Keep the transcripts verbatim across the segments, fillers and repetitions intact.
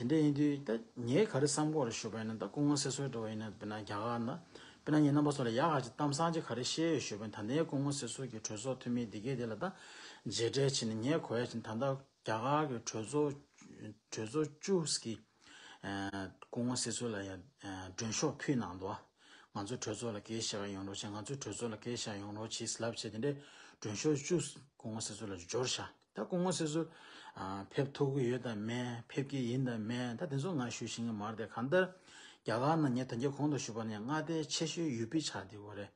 འདྲ་ཡིན་དུས་ད་ངས་ག་རེ་བསམ་གྱི་ཡོད་རེད་ཞུས་པ་ཡིན་ན། ད་སྐུ་ངོ་སྲིད་ཟུར་འདྲ་བོ་ཡིན་ན། དཔེར་ན་རྒྱ་གར་ན་དཔེར་ན་ངས་རྣམ་པ་ཚོ་ལ་ཡག་ག་ཅིག་གཏམ་བཟང་ཅིག་ག་རེ་བཤད་ཡོད་ཞུས་པ་ཡིན་ན། ད་ལྟའི་སྐུ་ངོ་སྲིད་ཟུར་གྱི་གྲོས་ཚོགས་འཐུས་མི་འདི་གས་དེ་ལ་ད་མཇལ་འཕྲད་བྱས་ནས་ངས་གོ་ཡ་བྱས་ན། ད་ལྟ་རྒྱ་གར་གྱི་གྲོས་ཚོགས་གྲོས་ཚོགས་བཅུ་གི་ཨ་སྐུ་ངོ་སྲིད་ཟུར་ལ་ཡང་ཨ་མགྲོན་ཤོག་ཕུལ་གནང་འདུག། ང་ཚོའི་གྲོས་ཚོགས་ལ་སྐད་ཆ་བཤད་ག་ཡོང་རོགས་བྱེད། ང་ཚོའི་གྲོས་ཚོགས་ལ་སྐད་ཆ་བཤད་ཡོང་རོགས་བྱེད་ལབ་བྱས། དེ་འདྲའི་མགྲོན་ཤོག་བཅུ་སྐུ་ངོ་སྲིད་ཟུར་ལ་འབྱོར་ཤག། ད་སྐུ་ངོ་སྲིད་ཟུར་ཨ་ཕེབས་ཐུབ་ཀྱི་ཡོད་དམ་མེད། ཕེབས་ཀྱི་ཡིན་དམ་མེད། ད་དེ་ཚོ་ང་ཞུ་ཤེས་ཀྱི་མ་རེད་དེ། གང་ལྟར་རྒྱ་གར་ནང་ངས་ད་གིན་གོང་དུ་ཞུས་པ་ནང་མངའ་སྡེ་ཆེ་ཤོས་ཡུ་པི་ཆགས་བསྡད་ཡོད་རེད།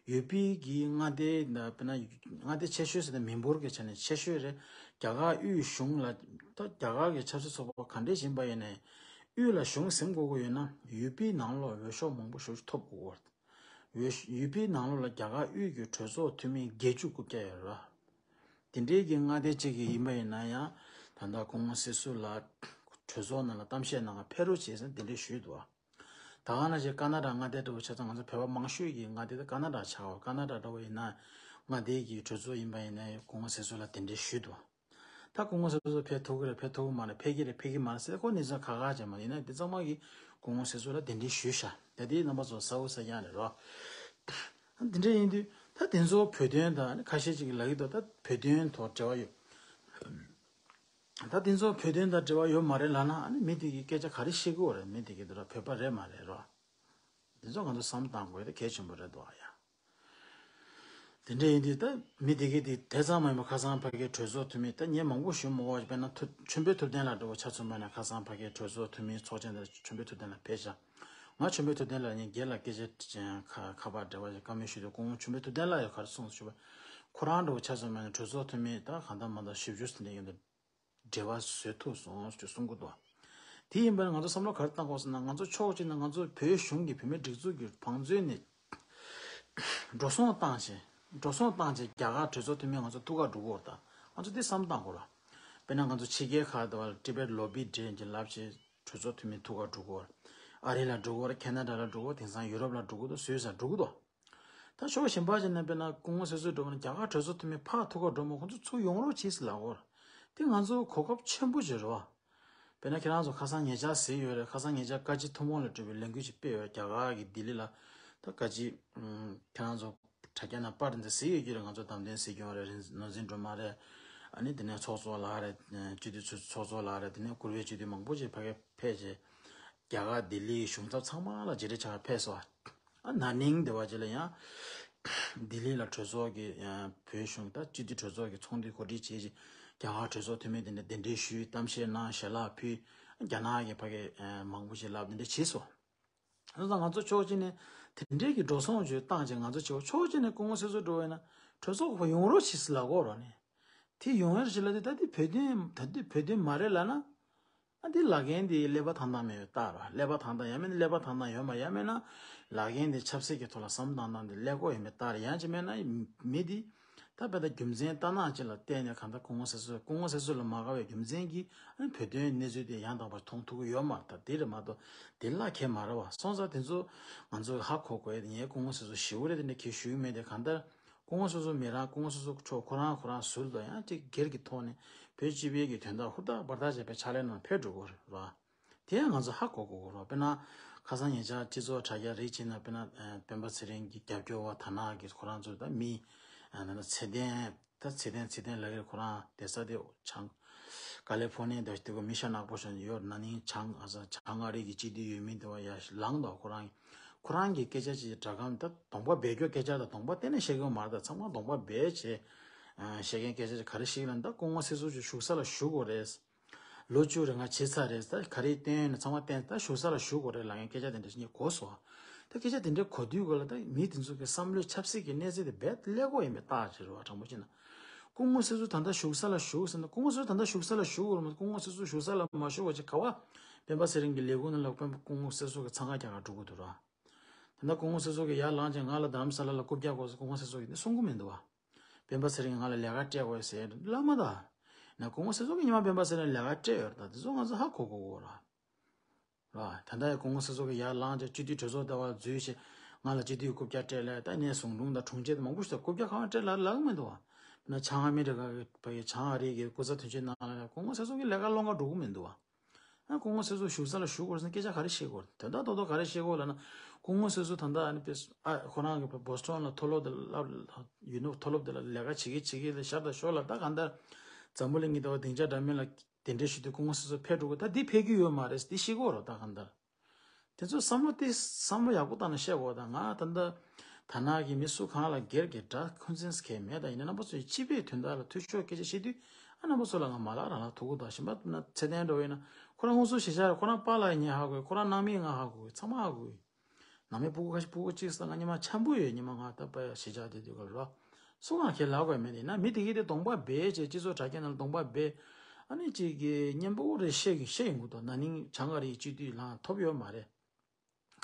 ཡུ་པི་གི་མངའ་སྡེ་ད་དཔེར་ན་མངའ་སྡེ་ཆེ་ཤོས་ཟེར་ན་མི་འབོར་གྱི་ཆ་ནས་ཆེ་ཤོས་རེད། རྒྱ་གར་དབུས་གཞུང་ལ། ད་རྒྱ་གར་གྱི་ཆབ་སྲིད་ཚོགས་པ་ག་འདྲས་ཡིན་པ་ཡིན་ནའི་དབུས་ལ་གཞུང་འཛིན་དགོས་ཀྱི་ཡོད་ན་ཡུ་པིའི་ནང་ལོགས་འོས་ཤོག་མང་པོ་ཞེ་པོ་ཅིག་ཐོབ་དགོས་ཀྱི་ཡོད་རེད། ཡུ་པིའི་ནང་ལོགས་ལ་རྒྱ་གར་དབུས་ཀྱི་གྲོས་ཚོགས་འཐུས་མི་བརྒྱད་ཅུ་དགུ་བརྒྱ་ཡོད་རེད། དེ་འདྲའི་གི་མངའ་སྡེ་གཅིག་གི་ཡིན་པ་ཡིན་ན་ཡང་། ད་ལྟ་སྐུ་ངོ་སྲིད་ཟུར་ལ་གྲོས་ཚོགས་ནང་ལ་གཏམ་བཤད་གནང་ག་ཕེབས་རོགས་བྱེད་ཟེར་དེ་འདྲས་ཞུས་འདུག། ད་ག་ནང་བཞིན་ཀ་ན་ཌ་མངའ་སྡེ་འདྲ་བོ་ཆ་ཚང་། ང་ཚོ་བོད་པ་མང་ཤོས་ཀྱི་མངའ་སྡེ་དེ་ཀ་ན་ཌ་ཆགས་པ། ཀ་ན་ཌ་འདྲ་བོ་ཡིན་ན་མངའ་སྡེ་གི་གྲོས་ཚོགས་ཡིན་པ་ཡིན་ན་སྐུ་ངོ་སྲིད་ཟུར་ལ་དེ་འདྲས་ཞུས་འདུག། ད་སྐུ་ངོ་སྲིད་ཟུར་ཕེབས་ཐུབ་ཀྱི་རེད། ཕེབས་ཐུབ་ཀྱི་མ་རེད། ཕེབས་ཀྱི་རེད། ཕེབས་ཀྱི་མ་རེད་ཟེར་ཁོ་གནས་ཚུལ་ཁག་ཁག་ཅིག་མ་རེད། ཡིན་ན་དེ་ཚང་མ་གིས་སྐུ་ངོ་སྲིད་ཟུར་ལ་དེ་འདྲས་ཞུས་ཤག། ད་དེ་རྣམ་པ་ཚོ་གསལ་པོ་གསལ་རྐྱང་རེད་རོ། དེ་འདྲས་ཡིན་དུས་ད་དེ་ཚོ་བོད་དོན་དང་ཁ་ཤས་ཅིག་གིས་ལབ་ཀྱི་འདུག། ད་བོད་དོན་ཐོག་འབྲེལ་བ་ཡོད། ད་དེ་ཚོ་བོད་དོན་དང་འབྲེལ་བ་ཡོད་མ་རེད་ལབ་ན། ཨ་ནི་མི་དེ་གིས་སྐད་ཆ་ག་རེ་བཤད་ཀྱི་ཡོད་རེད། མི་དེ་གིས་དེ་ར་བོད་པ་རེད་མ་རེད་རོ། དེ་ཚོ་ང་ཚོ་བསམ་བློ་བཏང་དགོས་དེ་གལ་ཆེན་པོ་རེད་འདུག་ཨ་ཡ། དེ་འདྲ་ཡིན་དུས་ད་མི་དེ་གིས་དེ་དེ་ཚང་མ་ཡིན་པ། ཁ་སང་ཕ་གིའི་གྲོས་ཚོགས་འཐུས་མི། ད་ངས་མང་པོ་ཞུ་མི་དགོས། དཔེར་ན་ཐུ་ཆོས་འཕེལ་ཐུབ་བསྟན་ལགས་འདྲ་བོ་ཆ་མཚོན་པ་ན་ཁ་སང་ཕ་གིའི་གྲོས་ཚོགས་འཐུས་མིའི་ཚོགས་ཆེན་དེ་ཆོས་འཕེལ་ཐུབ་བསྟན་ལགས་ཕེབས་ཤག། ང་ཆོས་འཕེལ་ཐུབ་བསྟན་ལགས་ངས་སྒེར་ལ་སྐད་ཆ་ཁ་ཁ་པར་འབྲེལ་བ་ཞིག་བཀའ་མོལ་ཞུས་དུས། སྐུ་ངོ་ཆོས་འཕེལ་ཐུབ་བསྟན་ལགས་ཡང་ག་རེ་གསུངས་ཞུས་པ། ཁོ་རང་འདྲ་བོ་ཆ་མཚོན་པ་ན་གྲོས་ཚོགས་འཐུས་མི་ད་གང་ལྟར་མ་ལྟར་བཞི་བཅུ་ཟིན་ནས་ཡོད་འདུག། འབྲེལ་བ་བཟོས་ཐུབ་སོང་ཞེས་གསུང་གི་འདུག། དེ་ཡིན་པ་ན་ང་ཚོ་བསམ་བློ་ག་རེ་བཏང་དགོས་ཟེར་ན། ང་ཚོ་ཕྱོགས་གཅིག་ནས་ང་ཚོ་བོད་གཞུང་གི་བོད་མིའི་སྒྲིག་འཛུགས་ཀྱི་བང་མཛོད་ནས་འགྲོ་སོང་བཏང་བྱས། འགྲོ་སོང་བཏང་བྱས་རྒྱ་གར་གྲོས་ཚོགས་འཐུས་མི་ང་ཚོ་ཐུག་ག་འགྲོ་གི་ཡོད་རེད། ད་ང་ཚོ་དེ་བསམ་བཏང་དགོས་རེད། དཔེར་ན་ང་ཚོ་ཕྱི་རྒྱལ་ཁག་ཏུ་བ་ཊི་བེཊ་ལོ་བི་ཌེ་ཡིན་གྱི་ལབ་བྱས་གྲོས་ཚོགས་འཐུས་མི་ཐུག་ག་འགྲོ་གི་ཡོད་རེད། ཨ་རི་ལ་འགྲོ་གི་ཡོད་རེད། ཁེ་ན་ཌ་ལ་འགྲོ་གི་ཡོད་རེད། དེང་སང་ཡུ་རོབ་ལ་འགྲོ་གི་འདུག། སུད་སི་འགྲོ་གི་འདུག། ད་ཕྱོགས་གཞན་པ་ཅིག་ནས་དཔེར་ན་སྐུ་ངོ་སྲིད་ཟུར་འགྲོ་བ་ན་རྒྱ་གར་གྲོས་ཚོགས་འཐུས་མི་ཕར་ཐུག་ག་འགྲོ་མ། ཁོང་ཚོ་ཚུར་ཡོང་རོགས་བྱེད་ཟེར་ལབ་ཀྱི་ཡོད་རེད། དེ་ང་ཚོ་གོ་སྐབས་ཆེན་པོ་ཅིག་རེད་བ། དཔེར་ན་ཁྱེད་རང་ཚོ་ཁ་སང་ཉེ་ཆར་གཟིགས་ཡོད་རེད། ཁ་སང་ཉེ་ཆར་བཀའ་སྤྱི་ཐུན་མོང་ལ་གྲུབ་པའི་ལས་འགུལ་ཅིག་སྤེལ་ཡོད་རེད། རྒྱ་གར་གྱི་ལྡི་ལི་ལ། ད་བཀའ་སྤྱི་ཁྱེད་རང་ཚོ་དྲ་རྒྱ་ནང་པར་འདི་གཟིགས་ཡོད་ཀྱི་རེད། ང་ཚོ་དམ་དོན་གཟིགས་མཁན་རེད། ནོར་འཛིན་སྒྲོལ་མ་རེད། ཨ་ནི་དེ་ནས་ཚོགས་གཙོ་ལགས་རེད། སྤྱི་འཐུས་ཚོགས་གཙོ་ལགས་རེད། དེ་ནས་བཀུར་འོས་སྤྱི་འཐུས་མང་པོ་ཅིག་ཕ་གིར་ཕེབས་བྱས། རྒྱ་གར་ལྡི་ལིའི་གཞུང་ཚབ་ཚང་མ་ལ་མཇལ་འཕྲད་བྱ་བར་ཕེབས་སོང་། ཨ་ན་ནིང་དེ་བ་ཅིག་ལ་ཡང་ལྡི་ལི་ལ་གྲོས་ཚོགས་ཀྱི་ཨ་བོད་གཞུང་ད་སྤྱི་འཐུས་གྲོས་ཚོགས་ཀྱི་ཚོགས་འདུ་གོ་སྒྲིག་བྱས་རྗེས་རྒྱ་གར་གྲོས་ཚོགས་འཐུས་མི་དེ་འདྲ་གདན་འདྲེན་ཞུས། གཏམ་བཤད་གནང་། ཞལ་ལག་ཕུལ། རྒྱ་ནག་གི་ཕ་གི་ཨ་མང་པོ་ཞིག་ལབ་དེ་འདྲ་བྱས་སོང་། བྱས་ཙང་ང་ཚོ་ཕྱོགས་གཅིག་ནས་དེ་འདྲའི་གི་འགྲོ་སོང་བྱོས་བཏང་བྱས། ང་ཚོ་བྱེད་པ་ཕྱོགས་གཅིག་ནས་སྐུ་ངོ་སྲིད་ཟུར་འགྲོ་བས་ན་གྲོས་ཚོགས་ཁག་ཡོང་རོགས་བྱེད་ཟེར་ལབ་ཀྱི་ཡོད་རེད་ནི། དེ་ཡོང་ཡ་རེད་ལབ་དུས་ད་དེ་བོད་དོན་ད་དེ་བོད་དོན་མ་རེད་ལབ་ན། ཨ་འདི་ལག་འགན་འདི་ཀླད་པ་ཐང་ཐང་མེད་པའི་རྟགས་རེད། ཀླད་པ་ཐང་ཐང་ཡང་མིན་ན་ཀླད་པ་ཐང་ཐང་ཡོད་མ་ཡང་མིན་ན་ལག་འགན་འདི་ཆབ་སྲིད་ཀྱི་ཐོག་ལ་བསམ་བློ་བཏང་སྟངས་འདི་ཀླད་ཀོར་ཡོད་མེད་ལྟར། ཡང་ཅི་མེད་ན་མི་འདི་ད་དཔེ་ད་རྒྱུ་མཚན་ལྟ་སྟངས་ཅིག་ལ་བལྟས་ནས་གང་ལྟར་སྐུ་ངོ་སྲིད་ཟུར་སྐུ་ངོ་སྲིད་ཟུར་ལ་མ་དགའ་བའི་རྒྱུ་མཚན་གྱིས་ཨ་ནི་བོད་དོན་གནས་ཚུལ་དེ་ཡང་དག་པར་མཐོང་ཐུབ་ཀྱི་ཡོད་མ་རེད། ད་དེ་རེད་མ་གཏོགས་དེ་ལ་ཁེལ་མ་རེད་བ། སོང་ཙང་དེ་ཚོ་ང་ཚོས་ཧ་གོ་དགོས་ཡ་དེ་ངས་སྐུ་ངོ་སྲིད་ཟུར་ཞེ་པོ་རེད་དེ་འདྲ་ཁྱེད་ཞུ་གི་མེད་དེ། གང་ལྟར་སྐུ་ངོ་སྲིད་ཟུར་མི་རང་སྐུ་ངོ་སྲིད་ཟུར་ཁྱོད་ཁོ་རང་ཁོ་རང་ཟུར་དུ་ཡང་ཅིག་སྒེར་གྱི་ཐོག་ནས་བོད་སྤྱི་པའི་གི་དོན་དག་ཧུར་ཐག་འབད་ཐག་བྱས་པའི་ཕྱག་ལས་གནང་ཕེབས་འགྲོ་དགོས་རེད་བ། དེ་ཡང་ང་ཚོ་ཧ་གོ་དགོས་རེད། དཔེར་ན་ཁ་སང་ཉེ་ཆར་སྤྱི་ཚོགས་དྲ་རྒྱ་རིགས་གཅིག་ནང་དཔེར་ན་ཨ་སྤེན་པ་ཚེ་རིང་གི་རྒྱབ་སྐྱོར་བ་དར་ནག་གི་ཁོ་རང་ཚོ་ད་མི་ཨ་ན་ན་ཚེ་བརྟན་ད་ཚེ་བརྟན་ཚེ་བརྟན་ལགས་ཀྱིས་ཁོ་རང་བསྡད་ས་དེ་བྱང་ཀ་ལི་ཕོར་ནི་ཡ་དེ་གོ་མི་ཤ་ནག་པོ་ཞིག་ཡོད། ན་ནིང་བྱང་ཨ་ས་བྱང་ཨ་རི་གི་སྤྱི་འཐུས་ཡོད་མི་དེ་བ་ཡ་ལངས་འདུག། ཁོ་རང་ཁོ་རང་གི་སྐད་ཆ་ཅིག་སྒྲ་སྒམ་ད་གདོང་པ་སྦས་སྐྱོ་སྐད་ཆ་ད་གདོང་པ་གཏན་ནས་བཤད་ཀྱི་ཡོད་མ་རེད། ད་ཚང་མ་གདོང་པ་སྦས་བྱས་ཨ་བཤད་མཁན་སྐད་ཆ་ཅིག་ག་རེ་བཤད་ཀྱི་ལབ་ན། ད་སྐུ་ངོ་སྲིད་ཟུར་ཅིག་བཞུགས་ས་ལ་བཞུགས་དགོས་རེད། ལོ་བཅུ་རེ་ལྔ་བྱས་ཚར་རེད། ད་ག་རེ་བསྟན་ཡོད་ན་ཚང་མ་བསྟན། ད་བཞུགས་ས་ལ་བཞུགས་དགོས་རེད་ལབ་མཁན་སྐད་ཆ་དེ་འདྲ་ཞིག་ངས་གོ་སོང་། ད་སྐད་ཆ་དེ་འདྲ་གོ་དུས་ག་ལ་ད་མི་དེ་ཚོ་གི་བསམ་བློའི་ཆབ་སྲིད་ཀྱི་གནས་ཚད་དེ་རྦད་ཀླད་ཀོར་ཡིན་པའི་རྟགས་ཅིག་རེད་བ། དྲང་པོ་བཤད་ན། སྐུ་ངོ་སྲིད་ཟུར་ད་ལྟ་བཞུགས་ས་ལ་བཞུགས་ཟེར་ན། སྐུ་ངོ་སྲིད་ཟུར་ད་ལྟ་བཞུགས་ས་ལ་བཞུགས་དགོས་རེད་མ། སྐུ་ངོ་སྲིད་ཟུར་བཞུགས་ས་ལ་མ་བཞུགས་པ་ཅིག་ག་བ་སྤེན་པ་ཚེ་རིང་གི་ལས་ཁུངས་ནང་ལ་སྤེན་པ་སྐུ་ངོ་སྲིད་ཟུར་གི་འཚང་ཁ་རྒྱག་ག་འགྲོ་གི་འདུག་ར། ད་ལྟ་སྐུ་ངོ་སྲིད་ཟུར་གི་ཡར་ལངས་བྱས་ང་ལ་རྡ་རམ་ས་ལ་ལ་རྐུབ་བཀྱག་དགོས་ཟེར་སྐུ་ངོ་སྲིད་ཟུར་གི་ནི་གསུང་གི་མི་འདུག་བ། སྤེན་པ་ཚེ་རིང་ང་ལ་ལས་ཀ་སྤྲད་དགོས་ཟེར་ལབ་མ་ད། ན་སྐུ་ངོ་སྲིད་ཟུར་གི་ཉི་མ་སྤེན་པ་ཚེ་རིང་ལས་ཀ་སྤྲད་ཡོད་རེད། ད་དེ་ཚོ་ང་ཚོ་ཧ་གོ་དགོས་གོ་ར། ར། ད་ལྟ་ཡང་སྐུ་ངོ་སྲིད་ཟུར་གི་ཡར་ལངས་བྱས་སྤྱི་འཐུས་གྲོས་ཚོགས་ལྟ་བ་འཛུལ་བྱས་ང་ལ་སྤྱི་འཐུས་རྐུབ་བཀྱག་སྤྲད་ལབ། ད་ངས་ཟུང་དྲུང་དང་དྲུང་ཆེ་དང་མང་པོ་ཞིག་ལ་རྐུབ་བཀྱག་གང་སྤྲད་ལབ་ལབ་གི་མི་འདུག་བ། ན་བྱང་ཨ་མི་རི་ཀ་གི་བ་ཡི་བྱང་ཨ་རི་གི་སྐུ་ཚབ་དོན་གཅོད་ནང་ལ་སྐུ་ངོ་སྲིད་ཟུར་གི་ལས་ཀ་སློང་ག་འགྲོ་གི་མི་འདུག་བ། ཨ་སྐུ་ངོ་སྲིད་ཟུར་བཞུགས་ས་ལ་བཞུགས་དགོས་ཟེར་ན་སྐད་ཆ་ག་རེ་བཤད་དགོས་རེད། དོན་དག་རྡོག་རྡོག་ག་རེ་བཤད་དགོས་ལབ་ན། སྐུ་ངོ་སྲིད་ཟུར་ད་ལྟ་ཨ་ནི་དཔེ་ཨ་ཁོ་རང་གི་བོ་སི་ཊོན་ལ་མཐོ་སློབ་དེ་ལ་ཡུ་ནི་མཐོ་སློབ་དེ་ལ་ལས་ཀ་བྱེད་ཀྱི་བྱེད་ཀྱི་ལས་ཤར་དང་ཞོར་ལ་ད་གང་ལྟར་འཛམ་བུ་གླིང་གི་ཟླ་བ་སྡིངས་ཆ་འདྲ་མིན་ལ་གདན་འདྲེན་ཞུ་དུས་སྐུ་ངོ་སྲིད་ཟུར་ཕེབས་འགྲོ་དགོས། ད་འདི་ཕེབས་རྒྱུ་ཡོད་མ་རེད། འདི་ཤེས་དགོས་རེད། ད་གང་ལྟར། དེ་ཚོ་བསམ་བློ་དེ་བསམ་བློ་ཡག་པོ་བཏང་ནས་བཤད་དགོས། ད་ང་ད་ལྟ་ད་ནང་གི་མི་སུ་གང་ལ་སྒེར་གྱི་དགྲ་འཁོན་འཛིན་གང་ཡང་མེད། ད་ཡིན་ན་རྣམ་པ་ཚོས་སྤྱི་པའི་དོན་དག་ལ་འཐུས་ཤོར་སྐད་ཆ་བཤད་དུས་ཨ་རྣམ་པ་ཚོ་ལ་ང་མ་ལག་རང་ལ་ཐུག་གི་འདུག་གཞན་པ་ན་ཚེ་བརྟན་འདྲ་བོ་ཡིན་ན་ཁོ་རང་དངོས་སུ་གཞིས་ཆགས་རེད། ཁོ་རང་པཱ་ལགས་ངས་ཧ་གོ་གི། ཁོ་རང་ནང་མི་ང་ཧ་གོ་གི། ཚང་མ་ཧ་གོ་གི། ནང་མི་སྤུ་གུ་ཁ་ཤས་སྤུ་གུ་གཅིག་ས་ང་ཉི་མ་འཆམ་པོ་ཡོད། ཉི་མ་ང་ད་པཱ་ཡ་གཞིས་ཆགས་དེ་དུས་ག་ལ་རོ། སུ་གང་ཁས་ལག་དགོས་མེད་དེ་ན་མི་དེ་གི་དེ་གདོང་པ་སྦས་བྱས་སྤྱི་ཚོགས་དྲ་རྒྱ་ནང་ལ་གདོང་པ་སྦས། ཨ་ནི་གཅིག་གི་གཉེན་པོ་རེ་བཤད་ཀྱི་བཤད་ཡོང་གི་འདུག་ན་ནིང་བྱང་ག་རེ་ཡི་སྤྱི་འཐུས་ལངས་ཐོབ་ཡོད་མ་རེད།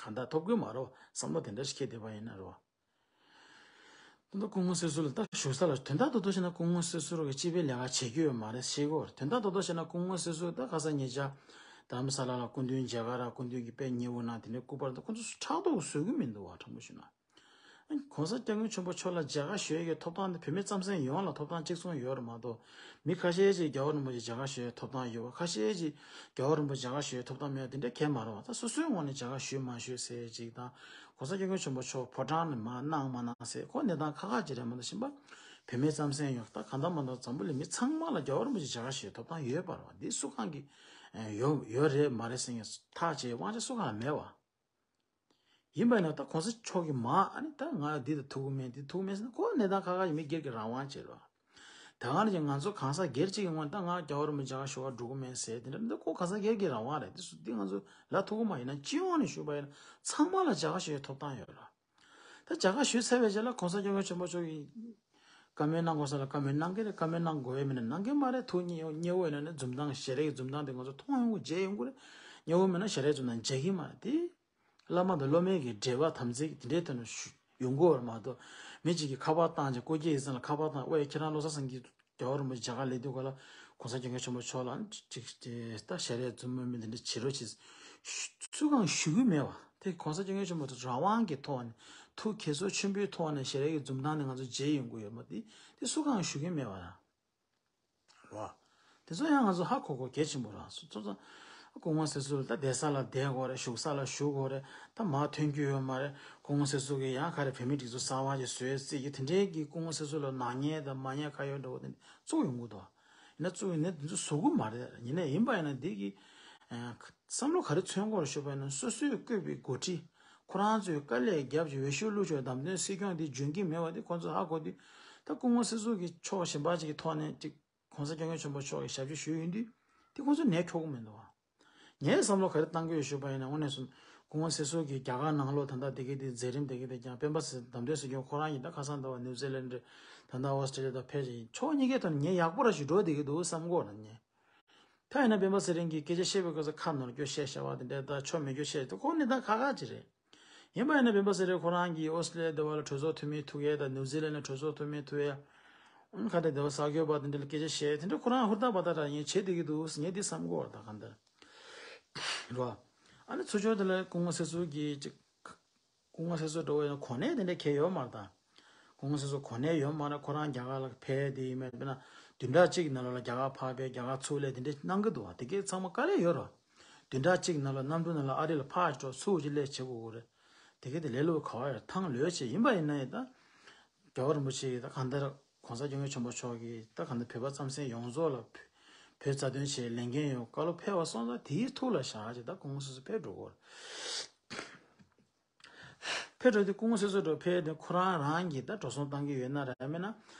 གང་ལྟར་ཐོབ་ཀྱི་མ་རེད། བསམ་བློ་དེ་འདྲ་ཞིག་འཁྱེར་བསྡད་པ་ཡིན་ན་རེད་བ། ད་ལྟ་སྐུ་ངོ་སྲིད་ཟུར་ལ་ད་བཞུགས་ས་ལ་དོན་དག་རྡོག་རྡོག་བཤད་ན་སྐུ་ངོ་སྲིད་ཟུར་གྱི་སྤྱི་པའི་ལས་ཀ་བྱེད་ཀྱི་ཡོད་མ་རེད་ཤེས་དགོས། དོན་དག་རྡོག་རྡོག་བཤད་ན་སྐུ་ངོ་སྲིད་ཟུར་ད་ཁ་སང་ཉེ་ཆར་རྡ་རམ་ས་ལ་ལ་སྐུ་མདུན་མཇལ་ཁ་ར་སྐུ་མདུན་གྱི་དཔེ་ཉེ་བོ་ན་དེ་འདྲའི་སྐུ་པར་ད་ཁོ་ཚོ་ཕྲག་དོག་བཟོ་གི་མི་འདུག་བ། དྲང་པོ་ཞུ་ན། གོང་ས་སྐྱབས་མགོན་ཆེན་པོ་མཆོག་ལ་མཇལ་ཁ་ཞུ་ཡས་ཀྱི་ཐོབ་ཐང་དེ་བོད་མི་རྩམ་ཟན་ཡོངས་ལ་ཐོབ་ཐང་གཅིག་མཚུངས་ཡོད་རེད་མ་གཏོགས། མི་ཁ་ཤས་ཅིག་རྒྱལ་བ་རིན་པོ་ཆེ་མཇལ་ཁ་ཞུ་ཡས་ཐོབ་ཐང་ཡོད་པ། ཁ་ཤས་ཅིག་རྒྱལ་བ་རིན་པོ་ཆེ་མཇལ་ཁ་ཞུ་ཡས་ཐོབ་ཐང་མེད་པ་དེ་འདྲ་གང་ཡང་མ་རེད་བ། ད་སོ་སོའི་ངོས་ནས་མཇལ་ཁ་ཞུས་མ་ཞུས་ཟེར་ཅིག་དང་། གོང་ས་སྐྱབས་མགོན་ཆེན་པོ་མཆོག་ཕོ་བྲང་ནས་མར་གནང་མ་གནང་ཟེར་ཁོ་གནས་སྟངས་ཁག་ཁག་ཅིག་རེད་མ་གཏོགས། གཞན་པ་བོད་མི་རྩམ་ཟན་ཡོངས་ད་གང་ལྟར་མ་གཏོགས་འཛམ་བུ་གླིང་མི་ཚང་མ་ལ་རྒྱལ་བ་རིན་པོ་ཆེ་མཇལ་ཁ་ཞུ་ཡས་ཐོབ་ཐང་ཡོད་པ་རེད་བ། འདི་སུ་གང་གི་ཡོད་ཡོད་རེད་མ་རེད་ཟེར་མཁན་ཐག་བཅད་དབང་ཆ་སུ་གང་ལ་མེད་བ། ཡིན་པ་ཡིན་ན་ད་གོང་ས་མཆོག་གིས་མ་ཨ་ནི་ད་ང་འདི་ད་ཐུག་གི་མེད་འདི་ཐུག་གི་མེད་ཟེར་ན་ཁོ་གནས་སྟངས་ཁག་ཁག་ཡིན། མི་སྒེར་གྱི་རང་དབང་བྱེད་རོགས། ད་ག་ནང་བཞིན་ང་ཚོ་གང་ཟག་སྒེར་གཅིག་གི་ངོས་ནས་ད་ང་རྒྱལ་བ་རིན་པོ་ཆེ་མཇལ་ཁ་ཞུ་ག་འགྲོ་གི་མེད་ཟེར་དེ་འདྲ་འདི་ཁོ་གང་ཟག་སྒེར་གྱི་རང་དབང་རེད། འདི་སུ་འདི་ང་ཚོ་ལ་ཐུག་གི་མ་ཡིན་ན་སྤྱི་ཡོངས་ནས་ཞུས་པ་ཡིན་ན་ཚང་མ་ལ་མཇལ་ཁ་ཞུ་ཡའི་ཐོབ་ཐང་ཡོད་ར། ད་མཇལ་ཁ་ཞུས་ཚར་བའི་རྗེས་ལ་གོང་ས་སྐྱབས་མགོན་ཆེན་པོ་མཆོག་གིས་བཀའ་མོལ་གནང་དགོས་ས་ལ་བཀའ་མོལ་གནང་གི་རེད། བཀའ་མོལ་གནང་དགོས་ཡས་མིན་ན་གནང་གི་མ་རེད། ཐུགས་མཉེས་མཉེས་པོ་ཡིན་ན་ནི་འཛུམ་མདངས་ཞལ་རས་ཀྱི་འཛུམ་མདངས་དེ་ང་ཚོ་མཐོང་ཡོང་གི་མཇལ་ཡོང་གི་རེད། མཉེས་པོ་མིན་ན་ཞལ་རས་འཛུམ་མདངས་མཇལ་གི་མ་རེད་དེ། བླ་མ་དང་སློབ་མའི་གི་འབྲེལ་བ་དམ་ཚིག་དེ་འདྲའི་ཐོག་ནས་ཞུ་ཡོང་གི་ཡོད་རེད་མ་གཏོགས། མི་གཅིག་གིས་ཁ་པར་བཏང་བྱས་སྐུ་སྐྱེ་ཡིན་ཙང་ལ་ཁ་པར་བཏང་། ཨོ་ཡ་ཁྱེད་རང་བློ་བཟང་སེང་གེ་རྒྱལ་བ་རིན་པོ་ཆེ་མཇལ་ཁ་སླེབས་དུས་ག་ལ་གོང་ས་སྐྱབས་མགོན་ཆེན་པོ་མཆོག་ལ་ཅིག་ཅིག་ད་ཞལ་རས་འཛུམ་དམུལ་དམུལ་འདི་འདྲ་བྱེད་རོགས་བྱེད། སུ་གང་ཞུ་གི་མེད་བ། དེ་གོང་ས་སྐྱབས་མགོན་ཆེན་པོ་མཆོག་རང་དབང་གི་ཐོག་ནས་ཐུགས་དགྱེས་ཚོར་ཆེན་པོའི་ཐོག་ནས་ཞལ་རས་ཀྱི་འཛུམ་མདངས་ནི་ང་ཚོ་མཇལ་ཡོང་གི་ཡོད་མ་དེ་དེ་སུ་གང་ཞུ་གི་མེད་བ་ར། རོ། དེ་ཚོ་ཡང་ང་ཚོ་ཧ་གོ་དགོས་གལ་ཆེན་པོ་ར། སོ་སོ་སྐུ་ངོ་སྲིད་ཟུར་ད་བསྡད་ས་ལ་བསྡད་དགོས་རེད། བཞུགས་ས་ལ་བཞུགས་དགོས་རེད། ད་མར་ཐོན་རྒྱུ་ཡོད་མ་རེད། སྐུ་ངོ་སྲིད་ཟུར་གི་ཡང་ག་རེ་བོད་མི་སྒྲིག་འཛུགས་གསར་པ་ཞིག་བཟོས་རྩིས་ཀྱི་དེ་འདྲའི་གི་སྐུ་ངོ་སྲིད་ཟུར་ལ་ནག་ཉེས་དང་མ་ཉེས་ག་ཡོད་འདྲ་བོ་དེ་བཙུགས་ཡོང་གི་འདུག་ཡིན་ན་བཙུགས་ཡོང་ན་དེ་ཚོ་བཟོ་གི་མ་རེད། ཡིན་ནའི་ཡིན་པ་ཡིན་ན་འདི་གི་ཨ་བསམ་བློ་ག་རེ་མཚོན་དགོས་རེད་ཞུས་པ་ཡིན་ན་སོ་སོས་བསྐོས་པའི་འགོ་ཁྲིད་ཁོ་རང་ཚོས་དཀའ་ལས་བརྒྱབ་ཀྱི་འོས་ཤོག་བླུགས་ཆོག་བདམས་ཐོན་སྲིད་སྐྱོང་འདི་འཇོན་གྱི་མེད་པ་འདི་ཁོང་ཚོས་ཧ་གོ་དུས་ད་སྐུ་ངོ་སྲིད་ཟུར་གྱི་ཕྱོགས་གཞན་པ་ཅིག་གི་ཐོག་ནས་ཅིག་གོང་ས་སྐྱབས་མགོན་ཆེན་པོ་མཆོག་གི་ཞབས་ཕྱི་ཞུས་ཡོང་དུས་དེ་ཁོང་ཚོ་ནད་ཁྱོག་གི་མི་འདུག་བ། ངའི་བསམ་བློ་ག་རེ་བཏང་གི་ཡོད་ཞུས་པ་ཡིན་ན་དངོས་གནས་སོང་སྐུ་ངོ་སྲིད་ཟུར་གྱི་རྒྱ་གར་ནང་ལོགས་ད་ལྟ་དེ་གའི་དེ་མཛད་རིམ་དེ་གའི་དེ་ཀྱང་སྤེན་པ་ཚེ་རིང་བདམས་ཐོན་སྲིད་སྐྱོང་ཁོ་རང་ཡིན། ད་ཁ་སང་ཟླ་བ་ནིའུ་ཛི་ལན་ཌ་ད་ལྟ་ཨོ་སི་ཀྲི་ལི་ཡ་དང་ཕེབས་ཤིང་ཕྱོགས་གཉིས་ཀའི་ཐོག་ནས་ངས་ཡག་པོ་ར་ཞིག་འགྲོ་བསྡད་ཀྱི་འདུག་བསམ་གྱི་ཡོད་ར། ངས་ད་ཡིན་ན་སྤེན་པ་ཚེ་རིང་གིས་སྐད་ཆ་བཤད་པའི་སྐབས་སུ་ཁ་ནོར་སྐྱོ་བཤད་བྱ་བ་དེ་འདྲ་ད་ཆོ་མེད་སྐྱོ་བཤད་དེ་ཁོ་གནས་སྟངས་ཁག་ཁག་ཅིག་རེད། ཡིན་པ་ཡིན་ན་སྤེན་པ་ཚེ་རིང་ཁོ་རང་གིས་ཨོ་སི་ཀྲི་ལི་ཡ་དེ་བ་ལ་གྲོས་ཚོགས་འཐུས་མི་ཐུག་ཡས་དང་ནིའུ་ཛི་ལན་ལ་གྲོས་ཚོགས་འཐུས་མི་ཐུག་ཡས། ཨང་ཁ་དེ་དེ་བ་གསར་འགོད་པ་དེ་འདྲ་ལ་སྐད་ཆ་བཤད་དེ་འདྲ་ཁོ་རང་ཧུར་ཐག་བ་ཐག་རང་ཡིན་བྱེད་བསྡད་ཀྱི་འདུག་ཟེར་ངས་འདི་བསམ་གྱི་ཡོད་རེད། ད་གང་ལྟར་རོ། ཨ་ནི་ཚུར་ཕྱོགས་དེ་ལ་སྐུ་ངོ་སྲིད་ཟུར་གྱིས་ཅིག་སྐུ་ངོ་སྲིད་ཟུར་འགྲོ་བའི་གོ་གནས་དེ་འདྲ་གང་ཡོད་མ་རེད་ད། སྐུ་ངོ་སྲིད་ཟུར་གོ་གནས་ཡོད་མ་རེད། ཁོ་རང་རྒྱ་གར་ལ་ཕེབས་དེ་ཡིན་མིན་དཔེར་ན་བདུན་ཕྲག་གཅིག་ནང་ལ་རྒྱ་གར་ཕར་ཕེབས་རྒྱ་གར་ཚུར་སླེབས་དེ་འདྲ་གནང་གི་འདུག་བ། དེ་གའི་ཚང་མ་དཀའ་ལས་ཡོད་རེད། བདུན་ཕྲག་གཅིག་ནང་ལ་གནམ་གྲུ་ནང་ལ་ཨ་རི་ལ་ཕར་འགྲོ་ཚུར་ཅིག་སླེབས་བྱེད་དགོས་ཀྱི་རེད། དེ་གའི་དེ་ལས་སླ་པོ་ག་བ་ཡོད་ཐང་ལོས་བྱེད་ཡིན་པ་ཡིན་ན་ཡང་ད། རྒྱལ་བ་རིན་པོ་ཆེ་ཡིས་ད་གང་ལྟར་གོང་ས་སྐྱབས་མགོན་ཆེན་པོ་མཆོག་གིས་ད་གང་ལྟར་བོད་པ་རྩམ་ཟན་ཡོངས་རྫོགས་ལ་བོད་བོད་རྩ་དོན་ཆེད་ལས་འགན་ཡོད་བཀའ་སློབ་ཕེབས་པ་སོང་ཙང་དེའི་ཐུགས་ལ་བཞག་ཅིག་ད་སྐུ་ངོ་སྲིད་ཟུར་ཕེབས་འགྲོ་གི་རེད། ཕེབས་འགྲོ་དུས་སྐུ་ངོ་སྲིད་ཟུར་འགྲོ་ཕེབས་དུས་ཁོ་རང་རང་གིས་ད་འགྲོ་སོང་བཏང་གི་ཡོད་ན་ར་མིན་ན་